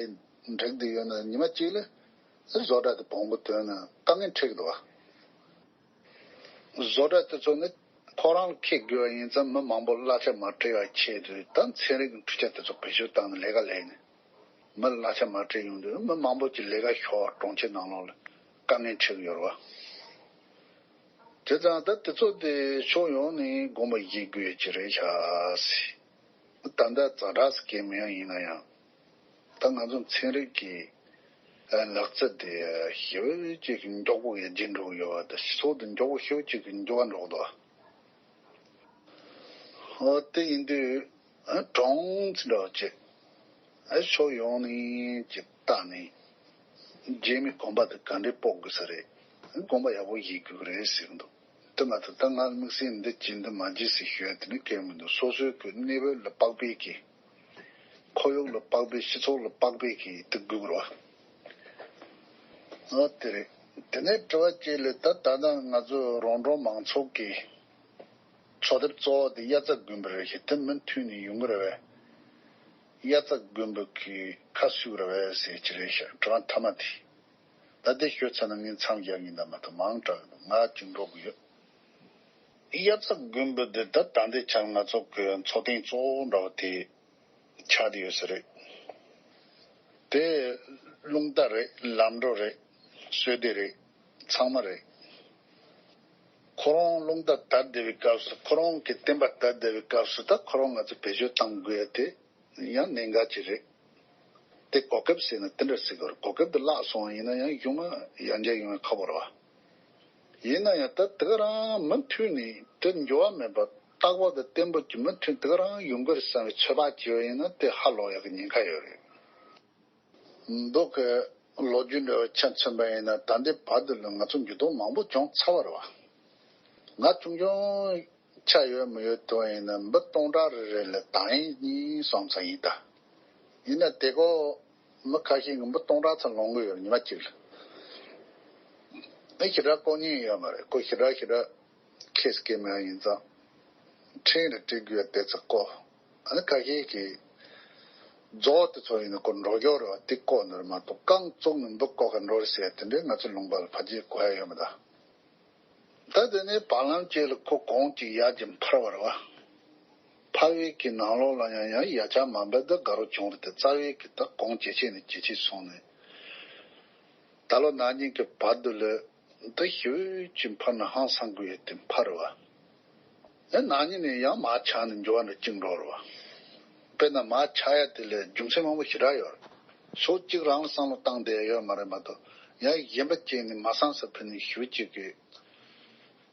འགྲིག་བསྡད་ཡོད་ན་ཉི་མ་གཅིག་ལ་བཟོ་གྲྭ་དེ་བོང་བུ་ཐོན་ན་དཀའ་ངལ་འཕྲད་ཀྱི་འདུག་བ། བཟོ་གྲྭ་དེ་ཚོ་ནི་ཁོ་རང་ལ་ཁེ་དགོས་པ་ཡིན་ཙང་མི་མང་པོ་གླ་ཆ་མ་སྤྲད་པ་ཆེད་དུ་ད་ཚན་རིག་གི་འཕྲུལ་ཆ་དེ་ཚོ་བེད་སྤྱོད་བཏང་ནས་ལས་ཀ་ལས་ནས་མི་གླ་ཆ་མ་སྤྲད་ཡོང་དུས་མི་མང་པོ་ཅིག་ལས་ཀ་ཤོར་བ། གྲོང་ཁྱེར་ནང་ལོགས་ལ་དཀའ་ངལ་འཕྲད་ཀྱི་ཡོད་རེད་བ། དེ་ཙང་ད་དེ་ཚོ་དེ་ཕྱོགས་ཡོངས་ནས་དགོངས་པ་བཞེས་དགོས་ཀྱི་རེད་ཤག་ཟེར། ད་ལྟ་ཛ་དྲག་ཟེར་མཁན་མེད་ཡང་ཡིན་ན་ཡང་། ད་ང་ཚོ་ཚན་རིག་གི་ལག་རྩལ་དེ་ཞེ་པོ་ཅིག་མགྱོགས་པོ་ཡར་རྒྱས་འགྲོ་གི་ཡོད་པ་དང་། སྤྱི་ཚོགས་དེ་མགྱོགས་པོ་ཞེ་པོ་ཅིག་མགྱོགས་པ་འགྲོ་གི་འདུག་ཨོ་དེ་ཡིན་དུས་གྲོང་ཚོ་འདྲ་བ་ཅིག་ཕྱོགས་ཡོངས་ནས་ཅིག་བལྟས་ནས། རྗེས་མའི་གོམ་པ་དེ་ག་འདྲས་སྤོ་དགོས་ས་རེད། གོམ་པ་ཡག་པོ་ཡིན་དགོས་ཀྱི་རེད་ཟེར་གྱི་འདུག་དེ་མ་ཐག་ད་ང་དམིགས་བསལ་འདི་བྱེད་འདི་མ་བྱེད་ཟེར་ཞུ་ཡ་དེ་ནི་གལ་མི་འདུག་སོ་སོའི་གི་གནས་བབ་ལ་དཔག་པའི་གི། ཁོར་ཡུག་ལ་དཔག་པའི། སྤྱི་ཚོགས་ལ་དཔག་པའི་གི་དེ་དགོས་ཀྱི་རེད་བ། ཨ་དེ་རེད། དེ་ནས་དྲི་བ་གཅིག་ལ། ད་ད་ལྟ་ང་ཚོ་རོང་འབྲོག་མང་ཚོགས་ཀྱི་འཚོ་ཐབས་གཙོ་བོ་དེ་དབྱར་རྩྭ་དགུན་འབུ་རེད་ཤག་དེ་མུ་མཐུད་ནས་ཡོང་གི་རེད་པས། དབྱར་རྩྭ་དགུན་འབུ་གི་ཁ་གསོ་གི་རེད་པས་ཟེར་གྱི་རེད་ཤག་དྲི་བ་མཐའ་མ་དེ། ད་དེ་ཤོད་ཚར་ན་ངས་མཚམས་བཞག་གི་ཡིན། ད་མ་གཏོགས་མང་དྲགས་ཀྱི་འདུག་ང་གཅིག་འགྲོ་གི་ཡོད། དབྱར་རྩྭ་དགུན་འབུ་འདི་ད་ད་ལྟའི་ཆར་ང་ཚོ་གི་འཚོ་རྟེན་གཙོ་བོ་འདྲ་བ་དེ་ཆགས་བསྡད་ཡོད་ས་རེད། དེ་རླུང་རྟ་རེད། ལམ་འགྲོ་རེད། བསོད་བདེ་རེད། ཚང་མ་རེད། ཁོ་རང་རླུང་རྟ་དར་བསྡད་པའི་སྐབས་སུ། ཁོ་རང་གི་བསྟན་པ་དར་བསྡད་པའི་སྐབས་སུ། ད་ཁོ་རང་ང་ཚོ་བེད་སྤྱོད་གཏང་དགོས་ཡ་དེ་ཡང་གནད་འགག་ཅིག་རེད། དེ་གོ་སྐབས་ཟེར་ན་དེ་འདྲ་ཟེར་གི་རེད། གོ་སྐབས་དེ་བརླག་སོང་བ་ཡིན་ན་ཡང་གཞུག་མ་ཡར་རྒྱས་ཡོང་ཡ་ཁག་པོ་རེད་བ། ཡིན་ན་ཡང་ད་དེ་ག་རང་མུ་མཐུད་ནས་དེ་འགྱུར་བ་མེད་པ། རྟག་པར་དུ་བརྟན་པོ་ཅིག་མུ་མཐུད་དེ་ག་རང་ཡོང་གི་རེད་བསམ་པའི་ཚོད་དཔག་བྱས་པ་ཡིན་ན་དེ་ཧ་ལོག་ཡག་གི་ཉེན་ཁ་ཡོད་རེད། འདུག་གི། ལོ་རྒྱུས་འདྲ་བོ་ཆ་མཚོན་པ་ཡིན་ན། ད་ལྟའི་བར་དུ་ལ་ང་ཚོ་འགྱུར་ལྡོག་མང་པོ་བྱུང་ཚར་བ་རེད་བ། ང་ཆུང་ཆུང་ཆགས་ཡོད་མི་ཡོད་དོན་ཡིན་ན། འབུ་སྟོང་ཕྲག་རེ་རེ་ལ་དང་ཡིན་གཉིས་སོང་ཙང་ཡིན་ད། ཡིན་ན་དེ་གོ་མི་ཁ་ཤས་ཀྱིས་འབུ་སྟོང་ཕྲག་ཙམ་ལོངས་གི་ཡོད་རེད། ཉི་མ་གཅིག་ལ། ཨེ་ཞེ་དྲག་བཀོག་མཁན་ཡོད་མ་རེད། ཁོ་ཞེ་དྲག་ཞེ་དྲག་ཁེ་སི་ཀེ་མེ་ཡིན་ཙང་། ཕྲེང་རེ་སྤྲད་དགོས་ཡ་དེ་ཚོ་བཀོག་ཨ་ནི་ཁ་ཤས་ཀྱིས་རྫོགས་དེ་ཚོ་ཡིན་ན་ཁོ་འགྲོ་རྒྱུ་རེད་བ། དེ་བཀོག་ནི་རེད་མ་གཏོགས་རྐང་བཙུགས་ནས་འབུ་བཀོག་ག་འགྲོ་རེད་ཟེར་ཡ་དེ་འདྲས་ང་ཚོ་ལུང་པ་ལ་ཕལ་ཆེར་གོ་ཡ་ཡོད་མི་གདའ། ད་དེ་ནས་བར་ལམ་གཅིག་ལ་ཁོ་གོང་གཅིག་ཡར་གྱི་འཕར་བ་རེད་བ། འཕར་བའི་གི་ནང་ལོགས་ལ་ཡང་ཡང་ཡར་ཆག་མ་འབབ་ད་དགའ་རབ་བྱུང་རེད་དེ། རྩ་བའི་གི་ད་གོང་ཇེ་ཆེ་ནས་ཇེ་ཆེ་སོང་ནས། ད་ལོ་ན་ནིང་གི་བར་དུ་ལ་འདི་ཞེ་པོ་ཅིག་འཕར་ན་ཧང་སང་དགོས་ཡོད་དེ་འཕར་བ། ཨེ་ན་ནིང་ནས་ཡང་མར་ཆག་ནས་འགྱུར་བ་འདྲ་གཅིག་འགྲོ་རེད་བ། དཔེར་ན་མར་ཆག་ཡ་དེ་ལ་རྒྱུ་མཚན་མང་པོ་ཞེ་དྲག་ཡོད་རེད། ཕྱོགས་གཅིག་རང་ལ་བསམ་བློ་བཏང་བསྡད་ཡོད་མ་རེད་མ་གཏོགས། ཡང་གཞན་པ་གཅིག་ནས་མ་བསམ་ས་ཕུད་ནས་ཞེ་པོ་ཅིག་གི་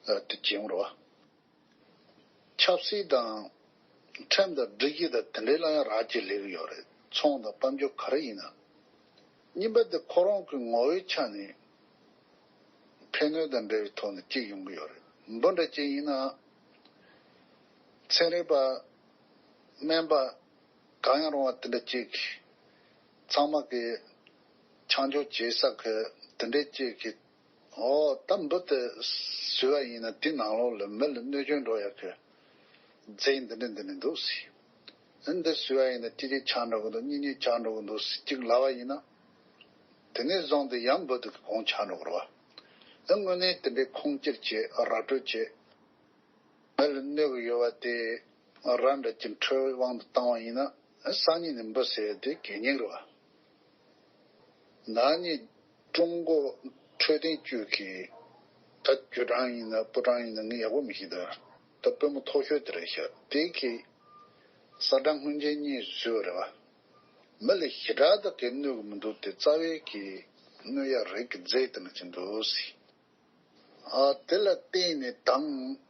ཨ་དེ་བྱེད་ཡོང་རེད་བ། ཆབ་སྲིད་དང་ཁྲིམས་དང་སྒྲིག་གཞི་དང་དེ་འདྲའི་ལ་ཡང་རག་ཅིག་སླེབས་ཀྱི་ཡོད་རེད། ཚོང་དང་དཔལ་འབྱོར་ག་རེ་ཡིན་ན། གཉིས་པ་དེ་ཁོ་རང་གི་ངོ་བོའི་ཆ་ནས་ཕན་གནོད་དང་འབྲེལ་བའི་ཐོག་ནས་གཅིག་ཡོང་གི་ཡོད་རེད། འབུ་འདྲ་གཅིག་ཡིན་ན། ཚན་རིག་པ། སྨན་པ། གང་ཡང་རུང་བ་དེ་འདྲ་གཅིག་གིས། ཚང་མ་གིས་ཆང་འཇོག་བྱེད་ས་གི་དེ་འདྲའི་གཅིག་གིས། ཨོ་ད་འབུ་དེ་ཟོས་པ་ཡིན་ན་དེ་ནང་ལོགས་ལ་མི་ལ་གནོད་སྐྱོན་འགྲོ་ཡག་གི་རྫས་འདི་འདྲ་འདི་འདྲ་འདུག་ཟེར། ཨ་འདི་ཟོས་པ་ཡིན་ན་གཅིག་གཅིག་ཆགས་འགྲོ་གི་འདུག་གཉིས་གཉིས་ཆགས་འགྲོ་གི་འདུག་ཟེར་གཅིག་ལབ་པ་ཡིན་ན། དེ་ནས་བཟུང་སྟེ་ཡང་འབུ་དེ་གི་གོང་ཆགས་འགྲོ་གི་རེད་བ། ཨ་དངོས་གནས་དེ་འདྲའི་ཁུངས་སྐྱེལ་བྱེད། ར་སྤྲོད་བྱེད། མི་ལ་གནོད་ཀྱི་ཡོད་པ་དེ་ར་འདྲ་གཅིག་ཁྲོད་དབང་དུ་བཏང་བ་ཡིན་ན། སང་ཉིན་ནས་འབུ་ཟེར་དེ་གད་སྙིགས་རེད་བ། ན་ནིང་ཀྲུང་གོ་འཕྲོད་བསྟེན་ཅུས་ཀྱིས། ད་ཅུས་ཀྲང་ཡིན་ན་པུའུ་ཀྲང་ཡིན་ན་ངས་ཡག་པོ་མི་ཤེས་ད། ད་དཔོན་པོ་མཐོ་ཤོས་དེ་རེད་ཤག་དེ་གིས་གསལ་བསྒྲགས་སྔོན་ཆད་གཉིས་བཟོས་པ་རེད་བ། མི་ལ་ཞེ་དྲག་ད་གད་གནོད་ཀྱི་མི་འདུག་དེ་རྩ་བའི་གི་གནོད་ཡག་རིགས་ཀྱི་རྫས་དེ་འདྲ་ཅིག་འདུག་ཟེར། ཨ་དེ་ལ་བརྟེན་ནས་དང་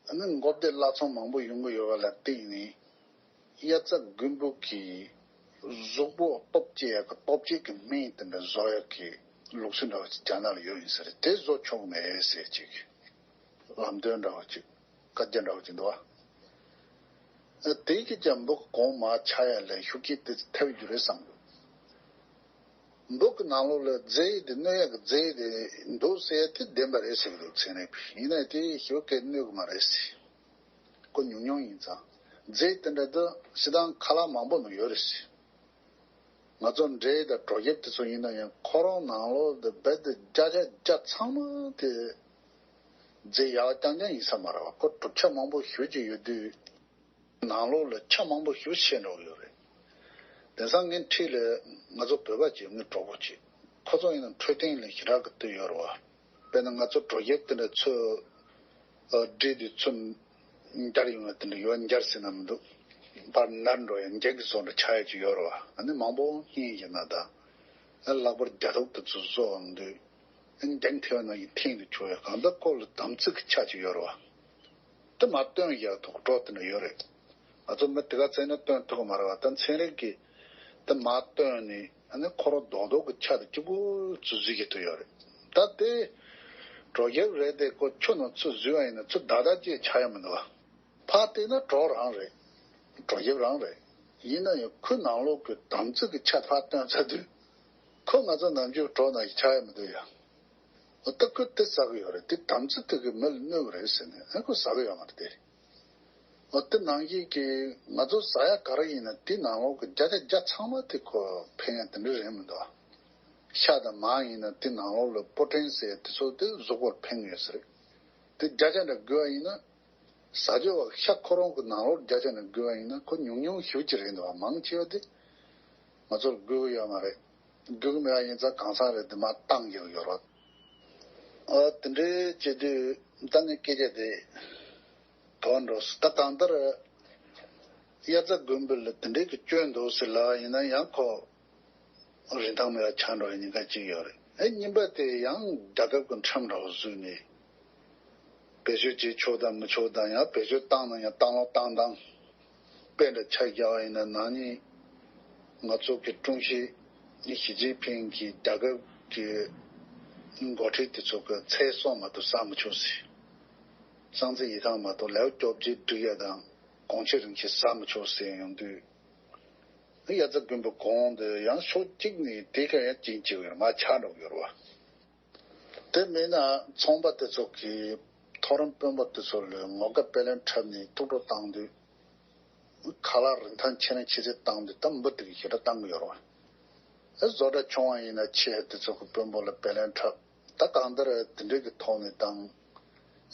ཨ་ནི་འགོག་སྡེ་བརླག་ཚོང་མང་པོ་ཡོང་གི་ཡོད་པ་ལ་བརྟེན་ནས། དབྱར་རྩྭ་དགུན་འབུ་གི་གཟུགས་པོ་སྟོབས་སྐྱེད་ཡག་གི་སྟོབས་སྐྱེད་ཀྱི་སྨན་དེ་འདྲ་བཟོ་ཡག་གི་ལུགས་སྲོལ་འདྲ་བ་ཅིག་རྒྱ་ནག་ལ་ཡོད་ཡིན་ས་རེད། དེ་བཟོ་ཆོག་མེད་ཟེར་ཅིག་ལམ་སྟོན་འདྲ་བ་ཅིག་བཀའ་རྒྱ་འདྲ་བ་ཅིག་འདུག་བ། དེ་གི་ཀྱང་འབུ་གོང་མར་ཆག་ཡ་ལ་ཤུགས་རྐྱེན་དེ་ཚོ་ཐེབས་རྒྱུ་རེད་བསམ་གི། འབུ་གི་ནང་ལོགས་ལ་རྫས་དེ་གནོད་ཡག་གི་རྫས་དེ་འདུག་ཟེར་དེ་བདེན་པ་རེད་ཟེར་གི་འདུག་ཚན་རིག་པས། ཡིན་ན་དེ་ཞེ་པོ་གལ་གནོད་གི་མ་རེད་ཟེར། ཁོ་ཉུང་ཉུང་ཡིན་ཙང་། རྫས་དེ་འདྲ་དེ་སྤྱིར་བཏང་ཁ་ལག་མང་པོ་ནང་ཡོད་རེད་ཟེར། ང་ཚོ་འབྲས་དང་གྲོ་ཁྱེར་དེ་ཚོ་ཡིན་ན་ཡང་ཁོ་རང་ནང་ལོགས་དེ་རྦད་དེ་བརྒྱ་ཆ་བརྒྱ་ཚང་མ་དེ་རྫས་ཡག་རྐྱང་རྐྱང་ཡིན་ས་མ་རེད་བ། ཁོ་གྲུབ་ཆ་མང་པོ་ཞེ་པོ་ཅིག་ཡོད་དུས། ནང་ལོགས་ལ་ཆ་མང་པོ་ཞེ་པོ་ཆད་འགྲོ་གི་ཡོད་རེད། དེང་སང་ངའི་འཁྲིས་ལ་ང་ཚོ་བོད་པ་ཅིག་ངའི་གྲོགས་པོ་ཅིག་ཁོ་ཚོ་ཡིན་ན་འཕྲོད་བསྟེན་ལ་ཞེ་དྲག་གི་ལྟོས་ཡོད་རེད་བ། དཔེར་ན་ང་ཚོ་གྲོ་ཁྱེར་དེ་འདྲ་ཚོས་ཨ་འབྲས་དེ་ཚོས་འབྱར་ཡོང་བ་དེ་འདྲ་ཡོད། འབྱར་ཟེར་ན་མི་འདུག་ཕར་ནར་འགྲོ་ཡ་འགྱིག་གི་བཟོ་འདྲ་ཆགས་ཡ་ཅིག་ཡོད་རེད་བ། ཨ་ནི་མང་པོ་སྙིང་ཡིན་ན་ད། ཨ་ལྷག་པར་རྒྱ་ཐོག་དེ་ཚོ་བཟོ་འོང་དུས། ཨ་འགྱིག་ཐེབས་ན་ཡི་ཐེངས་དུ་ཆོག་ཡ་གང་ལྟར་ཁོ་ལ་དམ་ཚིག་གི་ཆ་ཅིག་ཡོད་རེད་བ། དེ་མ་བཏོན་ཡ་ཐོག་འགྲོ་དེ་འདྲ་ཡོད་རེད། ང་ཚོ་མི་དེ་ག་ཚད་ན་བཏོན་ཐུབ་ཀྱི་མ་རེད་བ། ད་ཚན་རིག་གི་དེ་མ་བཏོན་ནས་ཨ་ནི་ཁོ་རང་རྡོག་རྡོག་གི་ཆ་དེ་གཅིག་པུ་ཚུར་བཟོས་ཀྱི་ཐུབ་ཡོད་རེད། ད་དེ་གྲོ་རྒྱབ་རེད་དེ་ཁོ་ཆུ་ནང་ཚུར་བཟོས་པ་ཡིན་ན་ཚུར་བདག་བདག་ཅེས་ཆགས་ཡ་མི་འདུག་བ། ཕར་བལྟས་ན་གྲོ་རང་རེད། གྲོ་རྒྱབ་རང་རེད། ཡིན་ན་ཡང་ཁོའི་ནང་ལོགས་ཀྱི་དམ་ཚིག་གི་ཆ་ཕར་བཏོན་ཚར་དུས། ཁོ་ང་ཚོ་ནམ་རྒྱུན་གྲོ་ནང་བཞིན་ཆགས་ཡ་མི་འདུག་ཡ། འོ་ད་ཁོས་དེ་ཟ་གི་ཡོད་རེད། དེ་དམ་ཚིག་དེ་གི་མི་ལ་གནོད་གི་རེད་ཟེར་ནས་ཨ་ཁོས་ཟ་གི་ཡོད་མ་རེད་དེ། འོ་དེ་ནང་བཞིན་གྱི་ང་ཚོ་ཟ་ཡ་ག་རེ་ཡིན་ན་དེ་ནང་ལོགས་ཀྱི་བརྒྱ་ཆ་བརྒྱ་ཚང་མ་དེ་ཁོ་ཕན་ཡ་དེ་འདྲ་རེད་མི་འདུག་ཤ་དང་མར་ཡིན་ན་དེ་ནང་ལོགས་ལ་པོ་ཊིན་ཟེར་དེ་ཚོ་དེ་གཟུགས་པོར་ཕན་ཡོད་ས་རེད། དེ་བརྒྱ་ཆ་འདྲ་དགོས་པ་ཡིན་ན། ཟ་རྒྱུ་བ་ཤ་ཁོ་རང་གི་ནང་ལོགས་བརྒྱ་ཆ་ནས་དགོས་པ་ཡིན་ན་ཁོ་ཉུང་ཉུང་ཞེ་པོ་ཅིག་རེད་འདུག་བ། མང་ཆེ་བ་དེ་ང་ཚོར་དགོས་ཀྱི་ཡོད་མ་རེད། དགོས་ཀྱི་མེད་པ་ཡིན་ཙང་གང་ཟག་རེད་དེ་མར་བཏང་རྒྱུ་ཡོད་རེད། ཨ་དེ་འདྲའི་བྱེད་དུས་ད་ངའི་སྐད་ཆ་དེ་དོན་འགྲོ་སྲིད། ད་གང་ལྟར་དབྱར་རྩྭ་དགུན་འབུ་ལ་དེ་འདྲའི་གི་སྐྱོན་འདུག་ཟེར་ལབ་པ་ཡིན་ན་ཡང་ཁོ། རིན་ཐང་མེད་པ་ཆགས་འགྲོ་བའི་ཉེན་ཁ་ཅིག་ཡོད་རེད། ཨེ་གཉིས་པ་དེ་ཡང་རྒྱལ་ཁབ་ཀྱི་ཁྲིམས་འདྲ་བོ་བཟོས་ནས་བེད་སྤྱོད་བྱེད་ཆོག་དང་མི་ཆོག་དང་། ཡང་བེད་སྤྱོད་བཏང་ན་ཡང་བཏང་ལོག་བཏང་སྟངས་དཔེ་འདྲ་ཆ་བཞག་པ་ཡིན་ན། ན་ནིང་ང་ཚོ་གི་ཀྲུང་ཞི་ཞི་ཅིན་ཕིང་གིས་རྒྱལ་ཁབ་ཀྱི་འགོ་ཁྲིད་དེ་ཚོ་གི་ཚལ་གསོག་མ་གཏོགས་ཟ་མི་ཆོག་ཟེར། གཙང་རྩི་ཡིད་ཐང་མ་གཏོགས་ལེའུ་བཅོ་བརྒྱད་སྒྲིག་ཡ་དང་གོང་ཆེ་རིན་ཆེན་ཟ་མི་ཆོག་ཟེར་ཡོང་དུས། དབྱར་རྩྭ་དགུན་འབུ་གོང་དུ་ཡང་ཕྱོགས་གཅིག་ནས་དེ་ག་ཡང་ཅིག་ཅིག་ཡོད་མ་ཆགས་འགྲོ་གི་ཡོད་རེད་བ། དེ་མིན་ན་ཚོང་པ་དེ་ཚོ་གིས་མཐོ་རིམ་དཔོན་པོ་དེ་ཚོ་ལ་ངོ་དགའ་དཔེ་ལེན་འཁྲབ་ནས་ཐུགས་སྤྲོ་བཏང་དུས། ཁ་ལག་རིན་ཐང་ཆེ་ནས་ཆེ་ཚད་བཏང་དུས་ད་འབུ་དེ་གི་ཞེ་དྲག་བཏང་གི་ཡོད་རེད་བ། ཨེ་བཟོ་གྲྭ་ཆུང་བ་ཡིན་ན་ཆེ་དེ་ཚོ་གི་དཔོན་པོ་ལ་དཔེ་ལེན་འཁྲབ། ད་གང་ལྟར་དེ་འདྲའི་གི་ཐོག་ནས་དང་།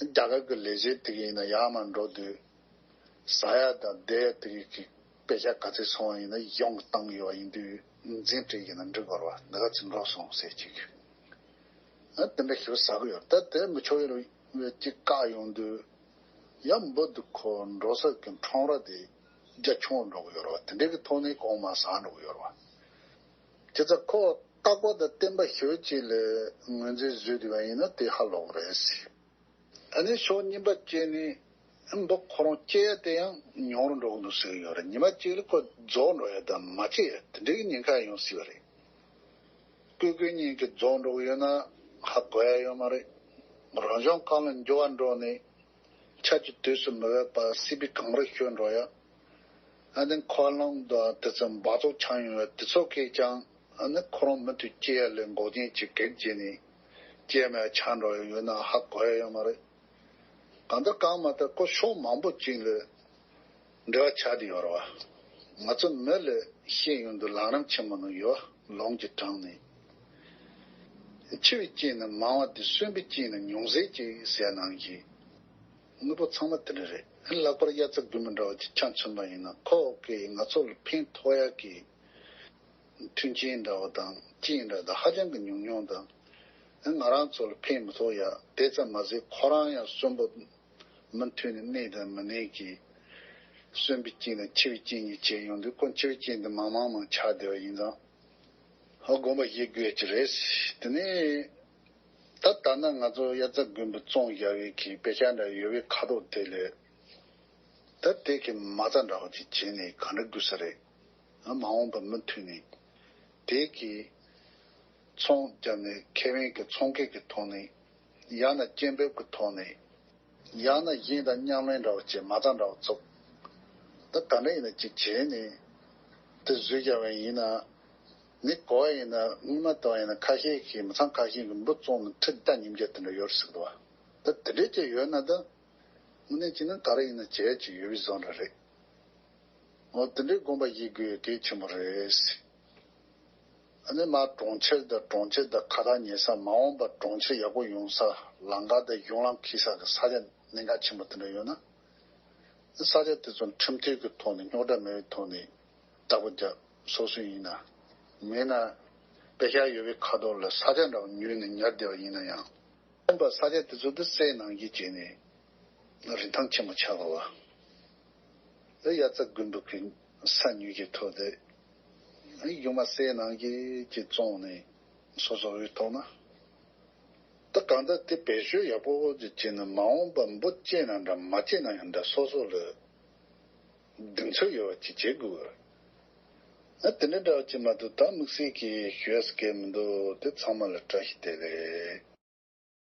རྒྱ་གར་གི་ལས་བྱེད་དེ་གི་ཡིན་ན་ཡར་མར་འགྲོ་དུས། ཟ་ཡ་དང་བསྡད་ཡ་དེ་གི་དཔེ་ཆ་ག་ཚད་སོང་བ་ཡིན་ན་གཞུང་གི་བཏང་ཡོད་པ་ཡིན་དུས་འཛིན་གྲྭ་ཡིན་ན་འགྲིག་གི་རེད་བ། འདི་ག་ཚོད་འགྲོ་སོང་ཟེར་ཅིག་ཨ་དེ་འདྲ་ཞིག་ཟ་གི་ཡོད། ད་དེ་མི་ཆོག་ཡོད་རེད་ཅིག་བཀག་ཡོང་དུས། ཡ་འབུ་འདི་ཁོ་འགྲོ་ས་གི་ཁྲོམ་ར་དེ་རྒྱ་ཆུང་འགྲོ་གི་ཡོད་རེད་བ། དེ་འདྲའི་གི་ཐོག་ནས་གོང་མ་ཟ་འགྲོ་གི་ཡོད་རེད་བ། དེ་ཚོ་ཁོ་རྟག་པར་དང་བརྟན་པ་ཞེ་པོ་ཅིག་ལ་ངོས་འཛིན་བཟོས་བསྡད་པ་ཡིན་ན་དེ་ཧ་ལོག་རེད་ཟེར། ཨ་ནི་ཕྱོགས་གཉིས་པ་བཅད་ནས་འབུ་ཁོ་རང་སྐྱེ་ཡ་དེ་ཡང་ཉུང་རུ་འགྲོ་གི་འདུག་ཟེར་གྱི་ཡོད་རེད། ཉི་མ་གཅིག་ལ་ཁོ་རྫོགས་འགྲོ་ཡ་དང་མ་སྐྱེ་ཡ་དེ་འདྲའི་ཉེན་ཁ་ཡོང་སྲིད་པ་རེད། ཀོས་ཀོས་གཉིས་ཀྱི་རྫོགས་འགྲོ་གི་ཡོད་ན་ཧ་གོ་ཡ་ཡོད་མ་རེད། རང་བྱུང་ཁམས་ལ་འགྱུར་བ་འགྲོ་ནས་ཆར་ཆུ་དུས་སུ་མི་འབབ་པ། སྲིད་པའི་གངས་རི་ཞོད་འགྲོ་ཡ། ཨ་ནི་འཁོན་ལམ་དང་དེ་ཚོ་འབག་བཙོག་ཆགས་ཡོང་བས་དེ་ཚོ་གིས་ཀྱང་ཨ་ནི་ཁོ་རང་མུ་མཐུད་སྐྱེ་ཡ་ལས་འགོག་རྐྱེན་གྱི་གེགས་བྱས་ནས་སྐྱེ་མེད་ཆགས་འགྲོ་ཡ་ཡོད་ན་ཧ་གོ་ཡ་ཡོད་མ་རེད། གང་ལྟར་གང་མ་ལྟར་ཁོ་ཕྱོགས་མང་པོ་ཅིག་ལ་འབྲེལ་བ་ཆགས་བསྡད་ཡོད་རེད་བ། ང་ཚོ་མི་ལ་ཤེས་ཡོང་དུས་ལམ་རིམ་ཆེན་མོ་ནང་ཡོད། ལུང་གི་དྲངས་ནས། འཆི་བའི་རྐྱེན་ནི་མང་བ་དེ་གསོན་པའི་རྐྱེན་ནི་ཉུང་ཟད་ཅིག་ཟེར་ནང་བཞིན། དངོས་པོ་ཚང་མ་དེ་འདྲ་རེད། ལྷག་པར་དབྱར་རྩྭ་དགུན་འབུ་འདྲ་བ་ཅིག་ཆ་མཚོན་པ་ཡིན་ན་ཁོ་གིས་ང་ཚོ་ལ་ཕན་ཐོགས་ཡག་གི་མཐུན་རྐྱེན་འདྲ་བ་དང་རྐྱེན་འདྲ་དང་ཧ་ཅང་གི་ཉུང་ཉུང་དང་། ང་རང་ཚོ་ལ་ཕན་མི་ཐོགས་ཡག་དེ་ཙམ་མ་ཟད་ཁོ་རང་ཡང་གསོན་པོ་མུ་མཐུད་ནས་གནས་དང་མི་གནས་ཀྱི་གསོན་པའི་རྐྱེན་དང་འཆི་བའི་རྐྱེན་གཉིས་བྱས་ཡོང་དུས་ཁོ་འཆི་བའི་རྐྱེན་དེ་མང་མང་མང་ཆགས་བསྡད་པ་ཡིན་ཙང་། ཧ་དགོངས་པ་བཞེས་དགོས་ཀྱི་རེད། དེ་ནས་ད་ལྟ་ན་ང་ཚོ་དབྱར་རྩྭ་དགུན་འབུ་བཙོང་བཞག་པའི་གི་དཔེ་ཆ་འདྲ་ཡོད་པའི་ཁ་དོག་དེ་ལས། ད་དེ་གི་མ་རྩ་འདྲ་བ་ཅིག་བྱས་ནས་ག་འདྲ་དགོས་ས་རེད། མ་འོངས་པ་མུ་མཐུད་ནས་དེ་གི་ཚོང་བརྒྱབ་ནས་ཁེ་ཕན་གི་ཚོང་སྐད་གི་ཐོག་ནས་ཡང་ན་སྐྱེན་འབེབས་གི་ཐོག་ནས་ཡང་ན་གཞན་དང་མཉམ་ལེན་འདྲ་བ་བྱས་མ་རྩ་འདྲ་བ་བཙུགས། ད་ག་འདྲ་ཡིན་ན་ཅིག་བྱས་ནས་དེ་བཟོས་བཞག་པ་ཡིན་ན་མི་གོ་བ་ཡིན་ན་སྔོན་མ་ལྟ་བ་ཡིན་ན་ཁ་ཤས་ཀྱིས་མི་ཚང་ཁ་ཤས་ཀྱིས་འབུ་བཙོང་ནས་ཁྲི་བརྒྱ་ཉིས་བརྒྱ་དེ་འདྲ་ཡོད་རེད་ཟེར་གི་འདུག་བ། ད་དེ་འདྲས་ཅིག་ཡོད་ན་ད། དངོས་གནས་བྱས་ན་ག་རེ་ཡིན་ན་བྱས་ཀྱི་ཡོད་པའི་བཟོ་འདྲ་རེད། འོ་དེ་འདྲའི་དགོངས་པ་བཞེས་དགོས་གལ་ཆེན་པོ་རེད། ཨ་ནི་མ་གྲོང་ཁྱེར་དང་གྲོང་ཁྱེར་དང་ཁ་ཐག་ཉེ་ས་མ་འོངས་པར་གྲོང་ཁྱེར་ཡག་པོ་ཡོང་ས་ལམ་ཁ་དང་གཞུང་ལམ་འཁེལ་ས་གི་ས་ཆ་གནད་འགག་ཆེན་པོ་དེ་འདྲ་ཡོད་ན། ས་ཆ་དེ་ཚོ་ཁྲིམས་མཐུན་གྱི་ཐོག་ནས་རྙོག་དྲ་མེད་པའི་ཐོག་ནས་བདག་པོ་རྒྱབ་སོ་སོ་ཡིན་ན། མེད་ན་དཔེ་ཤག་ཡོད་པའི་ཁ་ཐོག་ལ་ས་ཆ་འདྲ་བ་ཉོས་ནས་ཉར་བསྡད་པ་ཡིན་ན་ཡང་། ཁོམ་པ་ས་ཆ་དེ་ཚོ་དེ་སའི་ནང་བཞིན་བྱས་ནས་རིན་ཐང་ཆེན་པོ་ཆགས་དགོས་པ། དེ་ཡ་རྩ་དགུན་འབུ་གི་ས་ཉུལ་གྱི་ཐོག་དེ་ཡུང་མ་སའི་ནང་གི་ཅིག་བཙོང་ནས་སོ་སོ་འོས་ཐོག་ན། ད་གང་ལྟར་དེ་བེད་སྤྱོད་ཡག་པོ་ཅིག་བྱས་ན་མ་འོངས་པ་འབུ་སྐྱེས་ན་འདྲ་མ་སྐྱེས་ན་ཡང་འདྲ་སོ་སོ་ལ་གདེང་ཚོད་ཡོད་པ་ཅིག་བྱེད་དགོས། ཨ་དེ་འདྲ་འདྲ་བ་ཅིག་མ་གཏོགས་ད་དམིགས་བསལ་གྱི་ཞུ་ཡ་ཟེར་མཁན་མི་འདུག་དེ་ཚང་མ་ལ་བཀྲ་ཤིས་བདེ་ལེགས།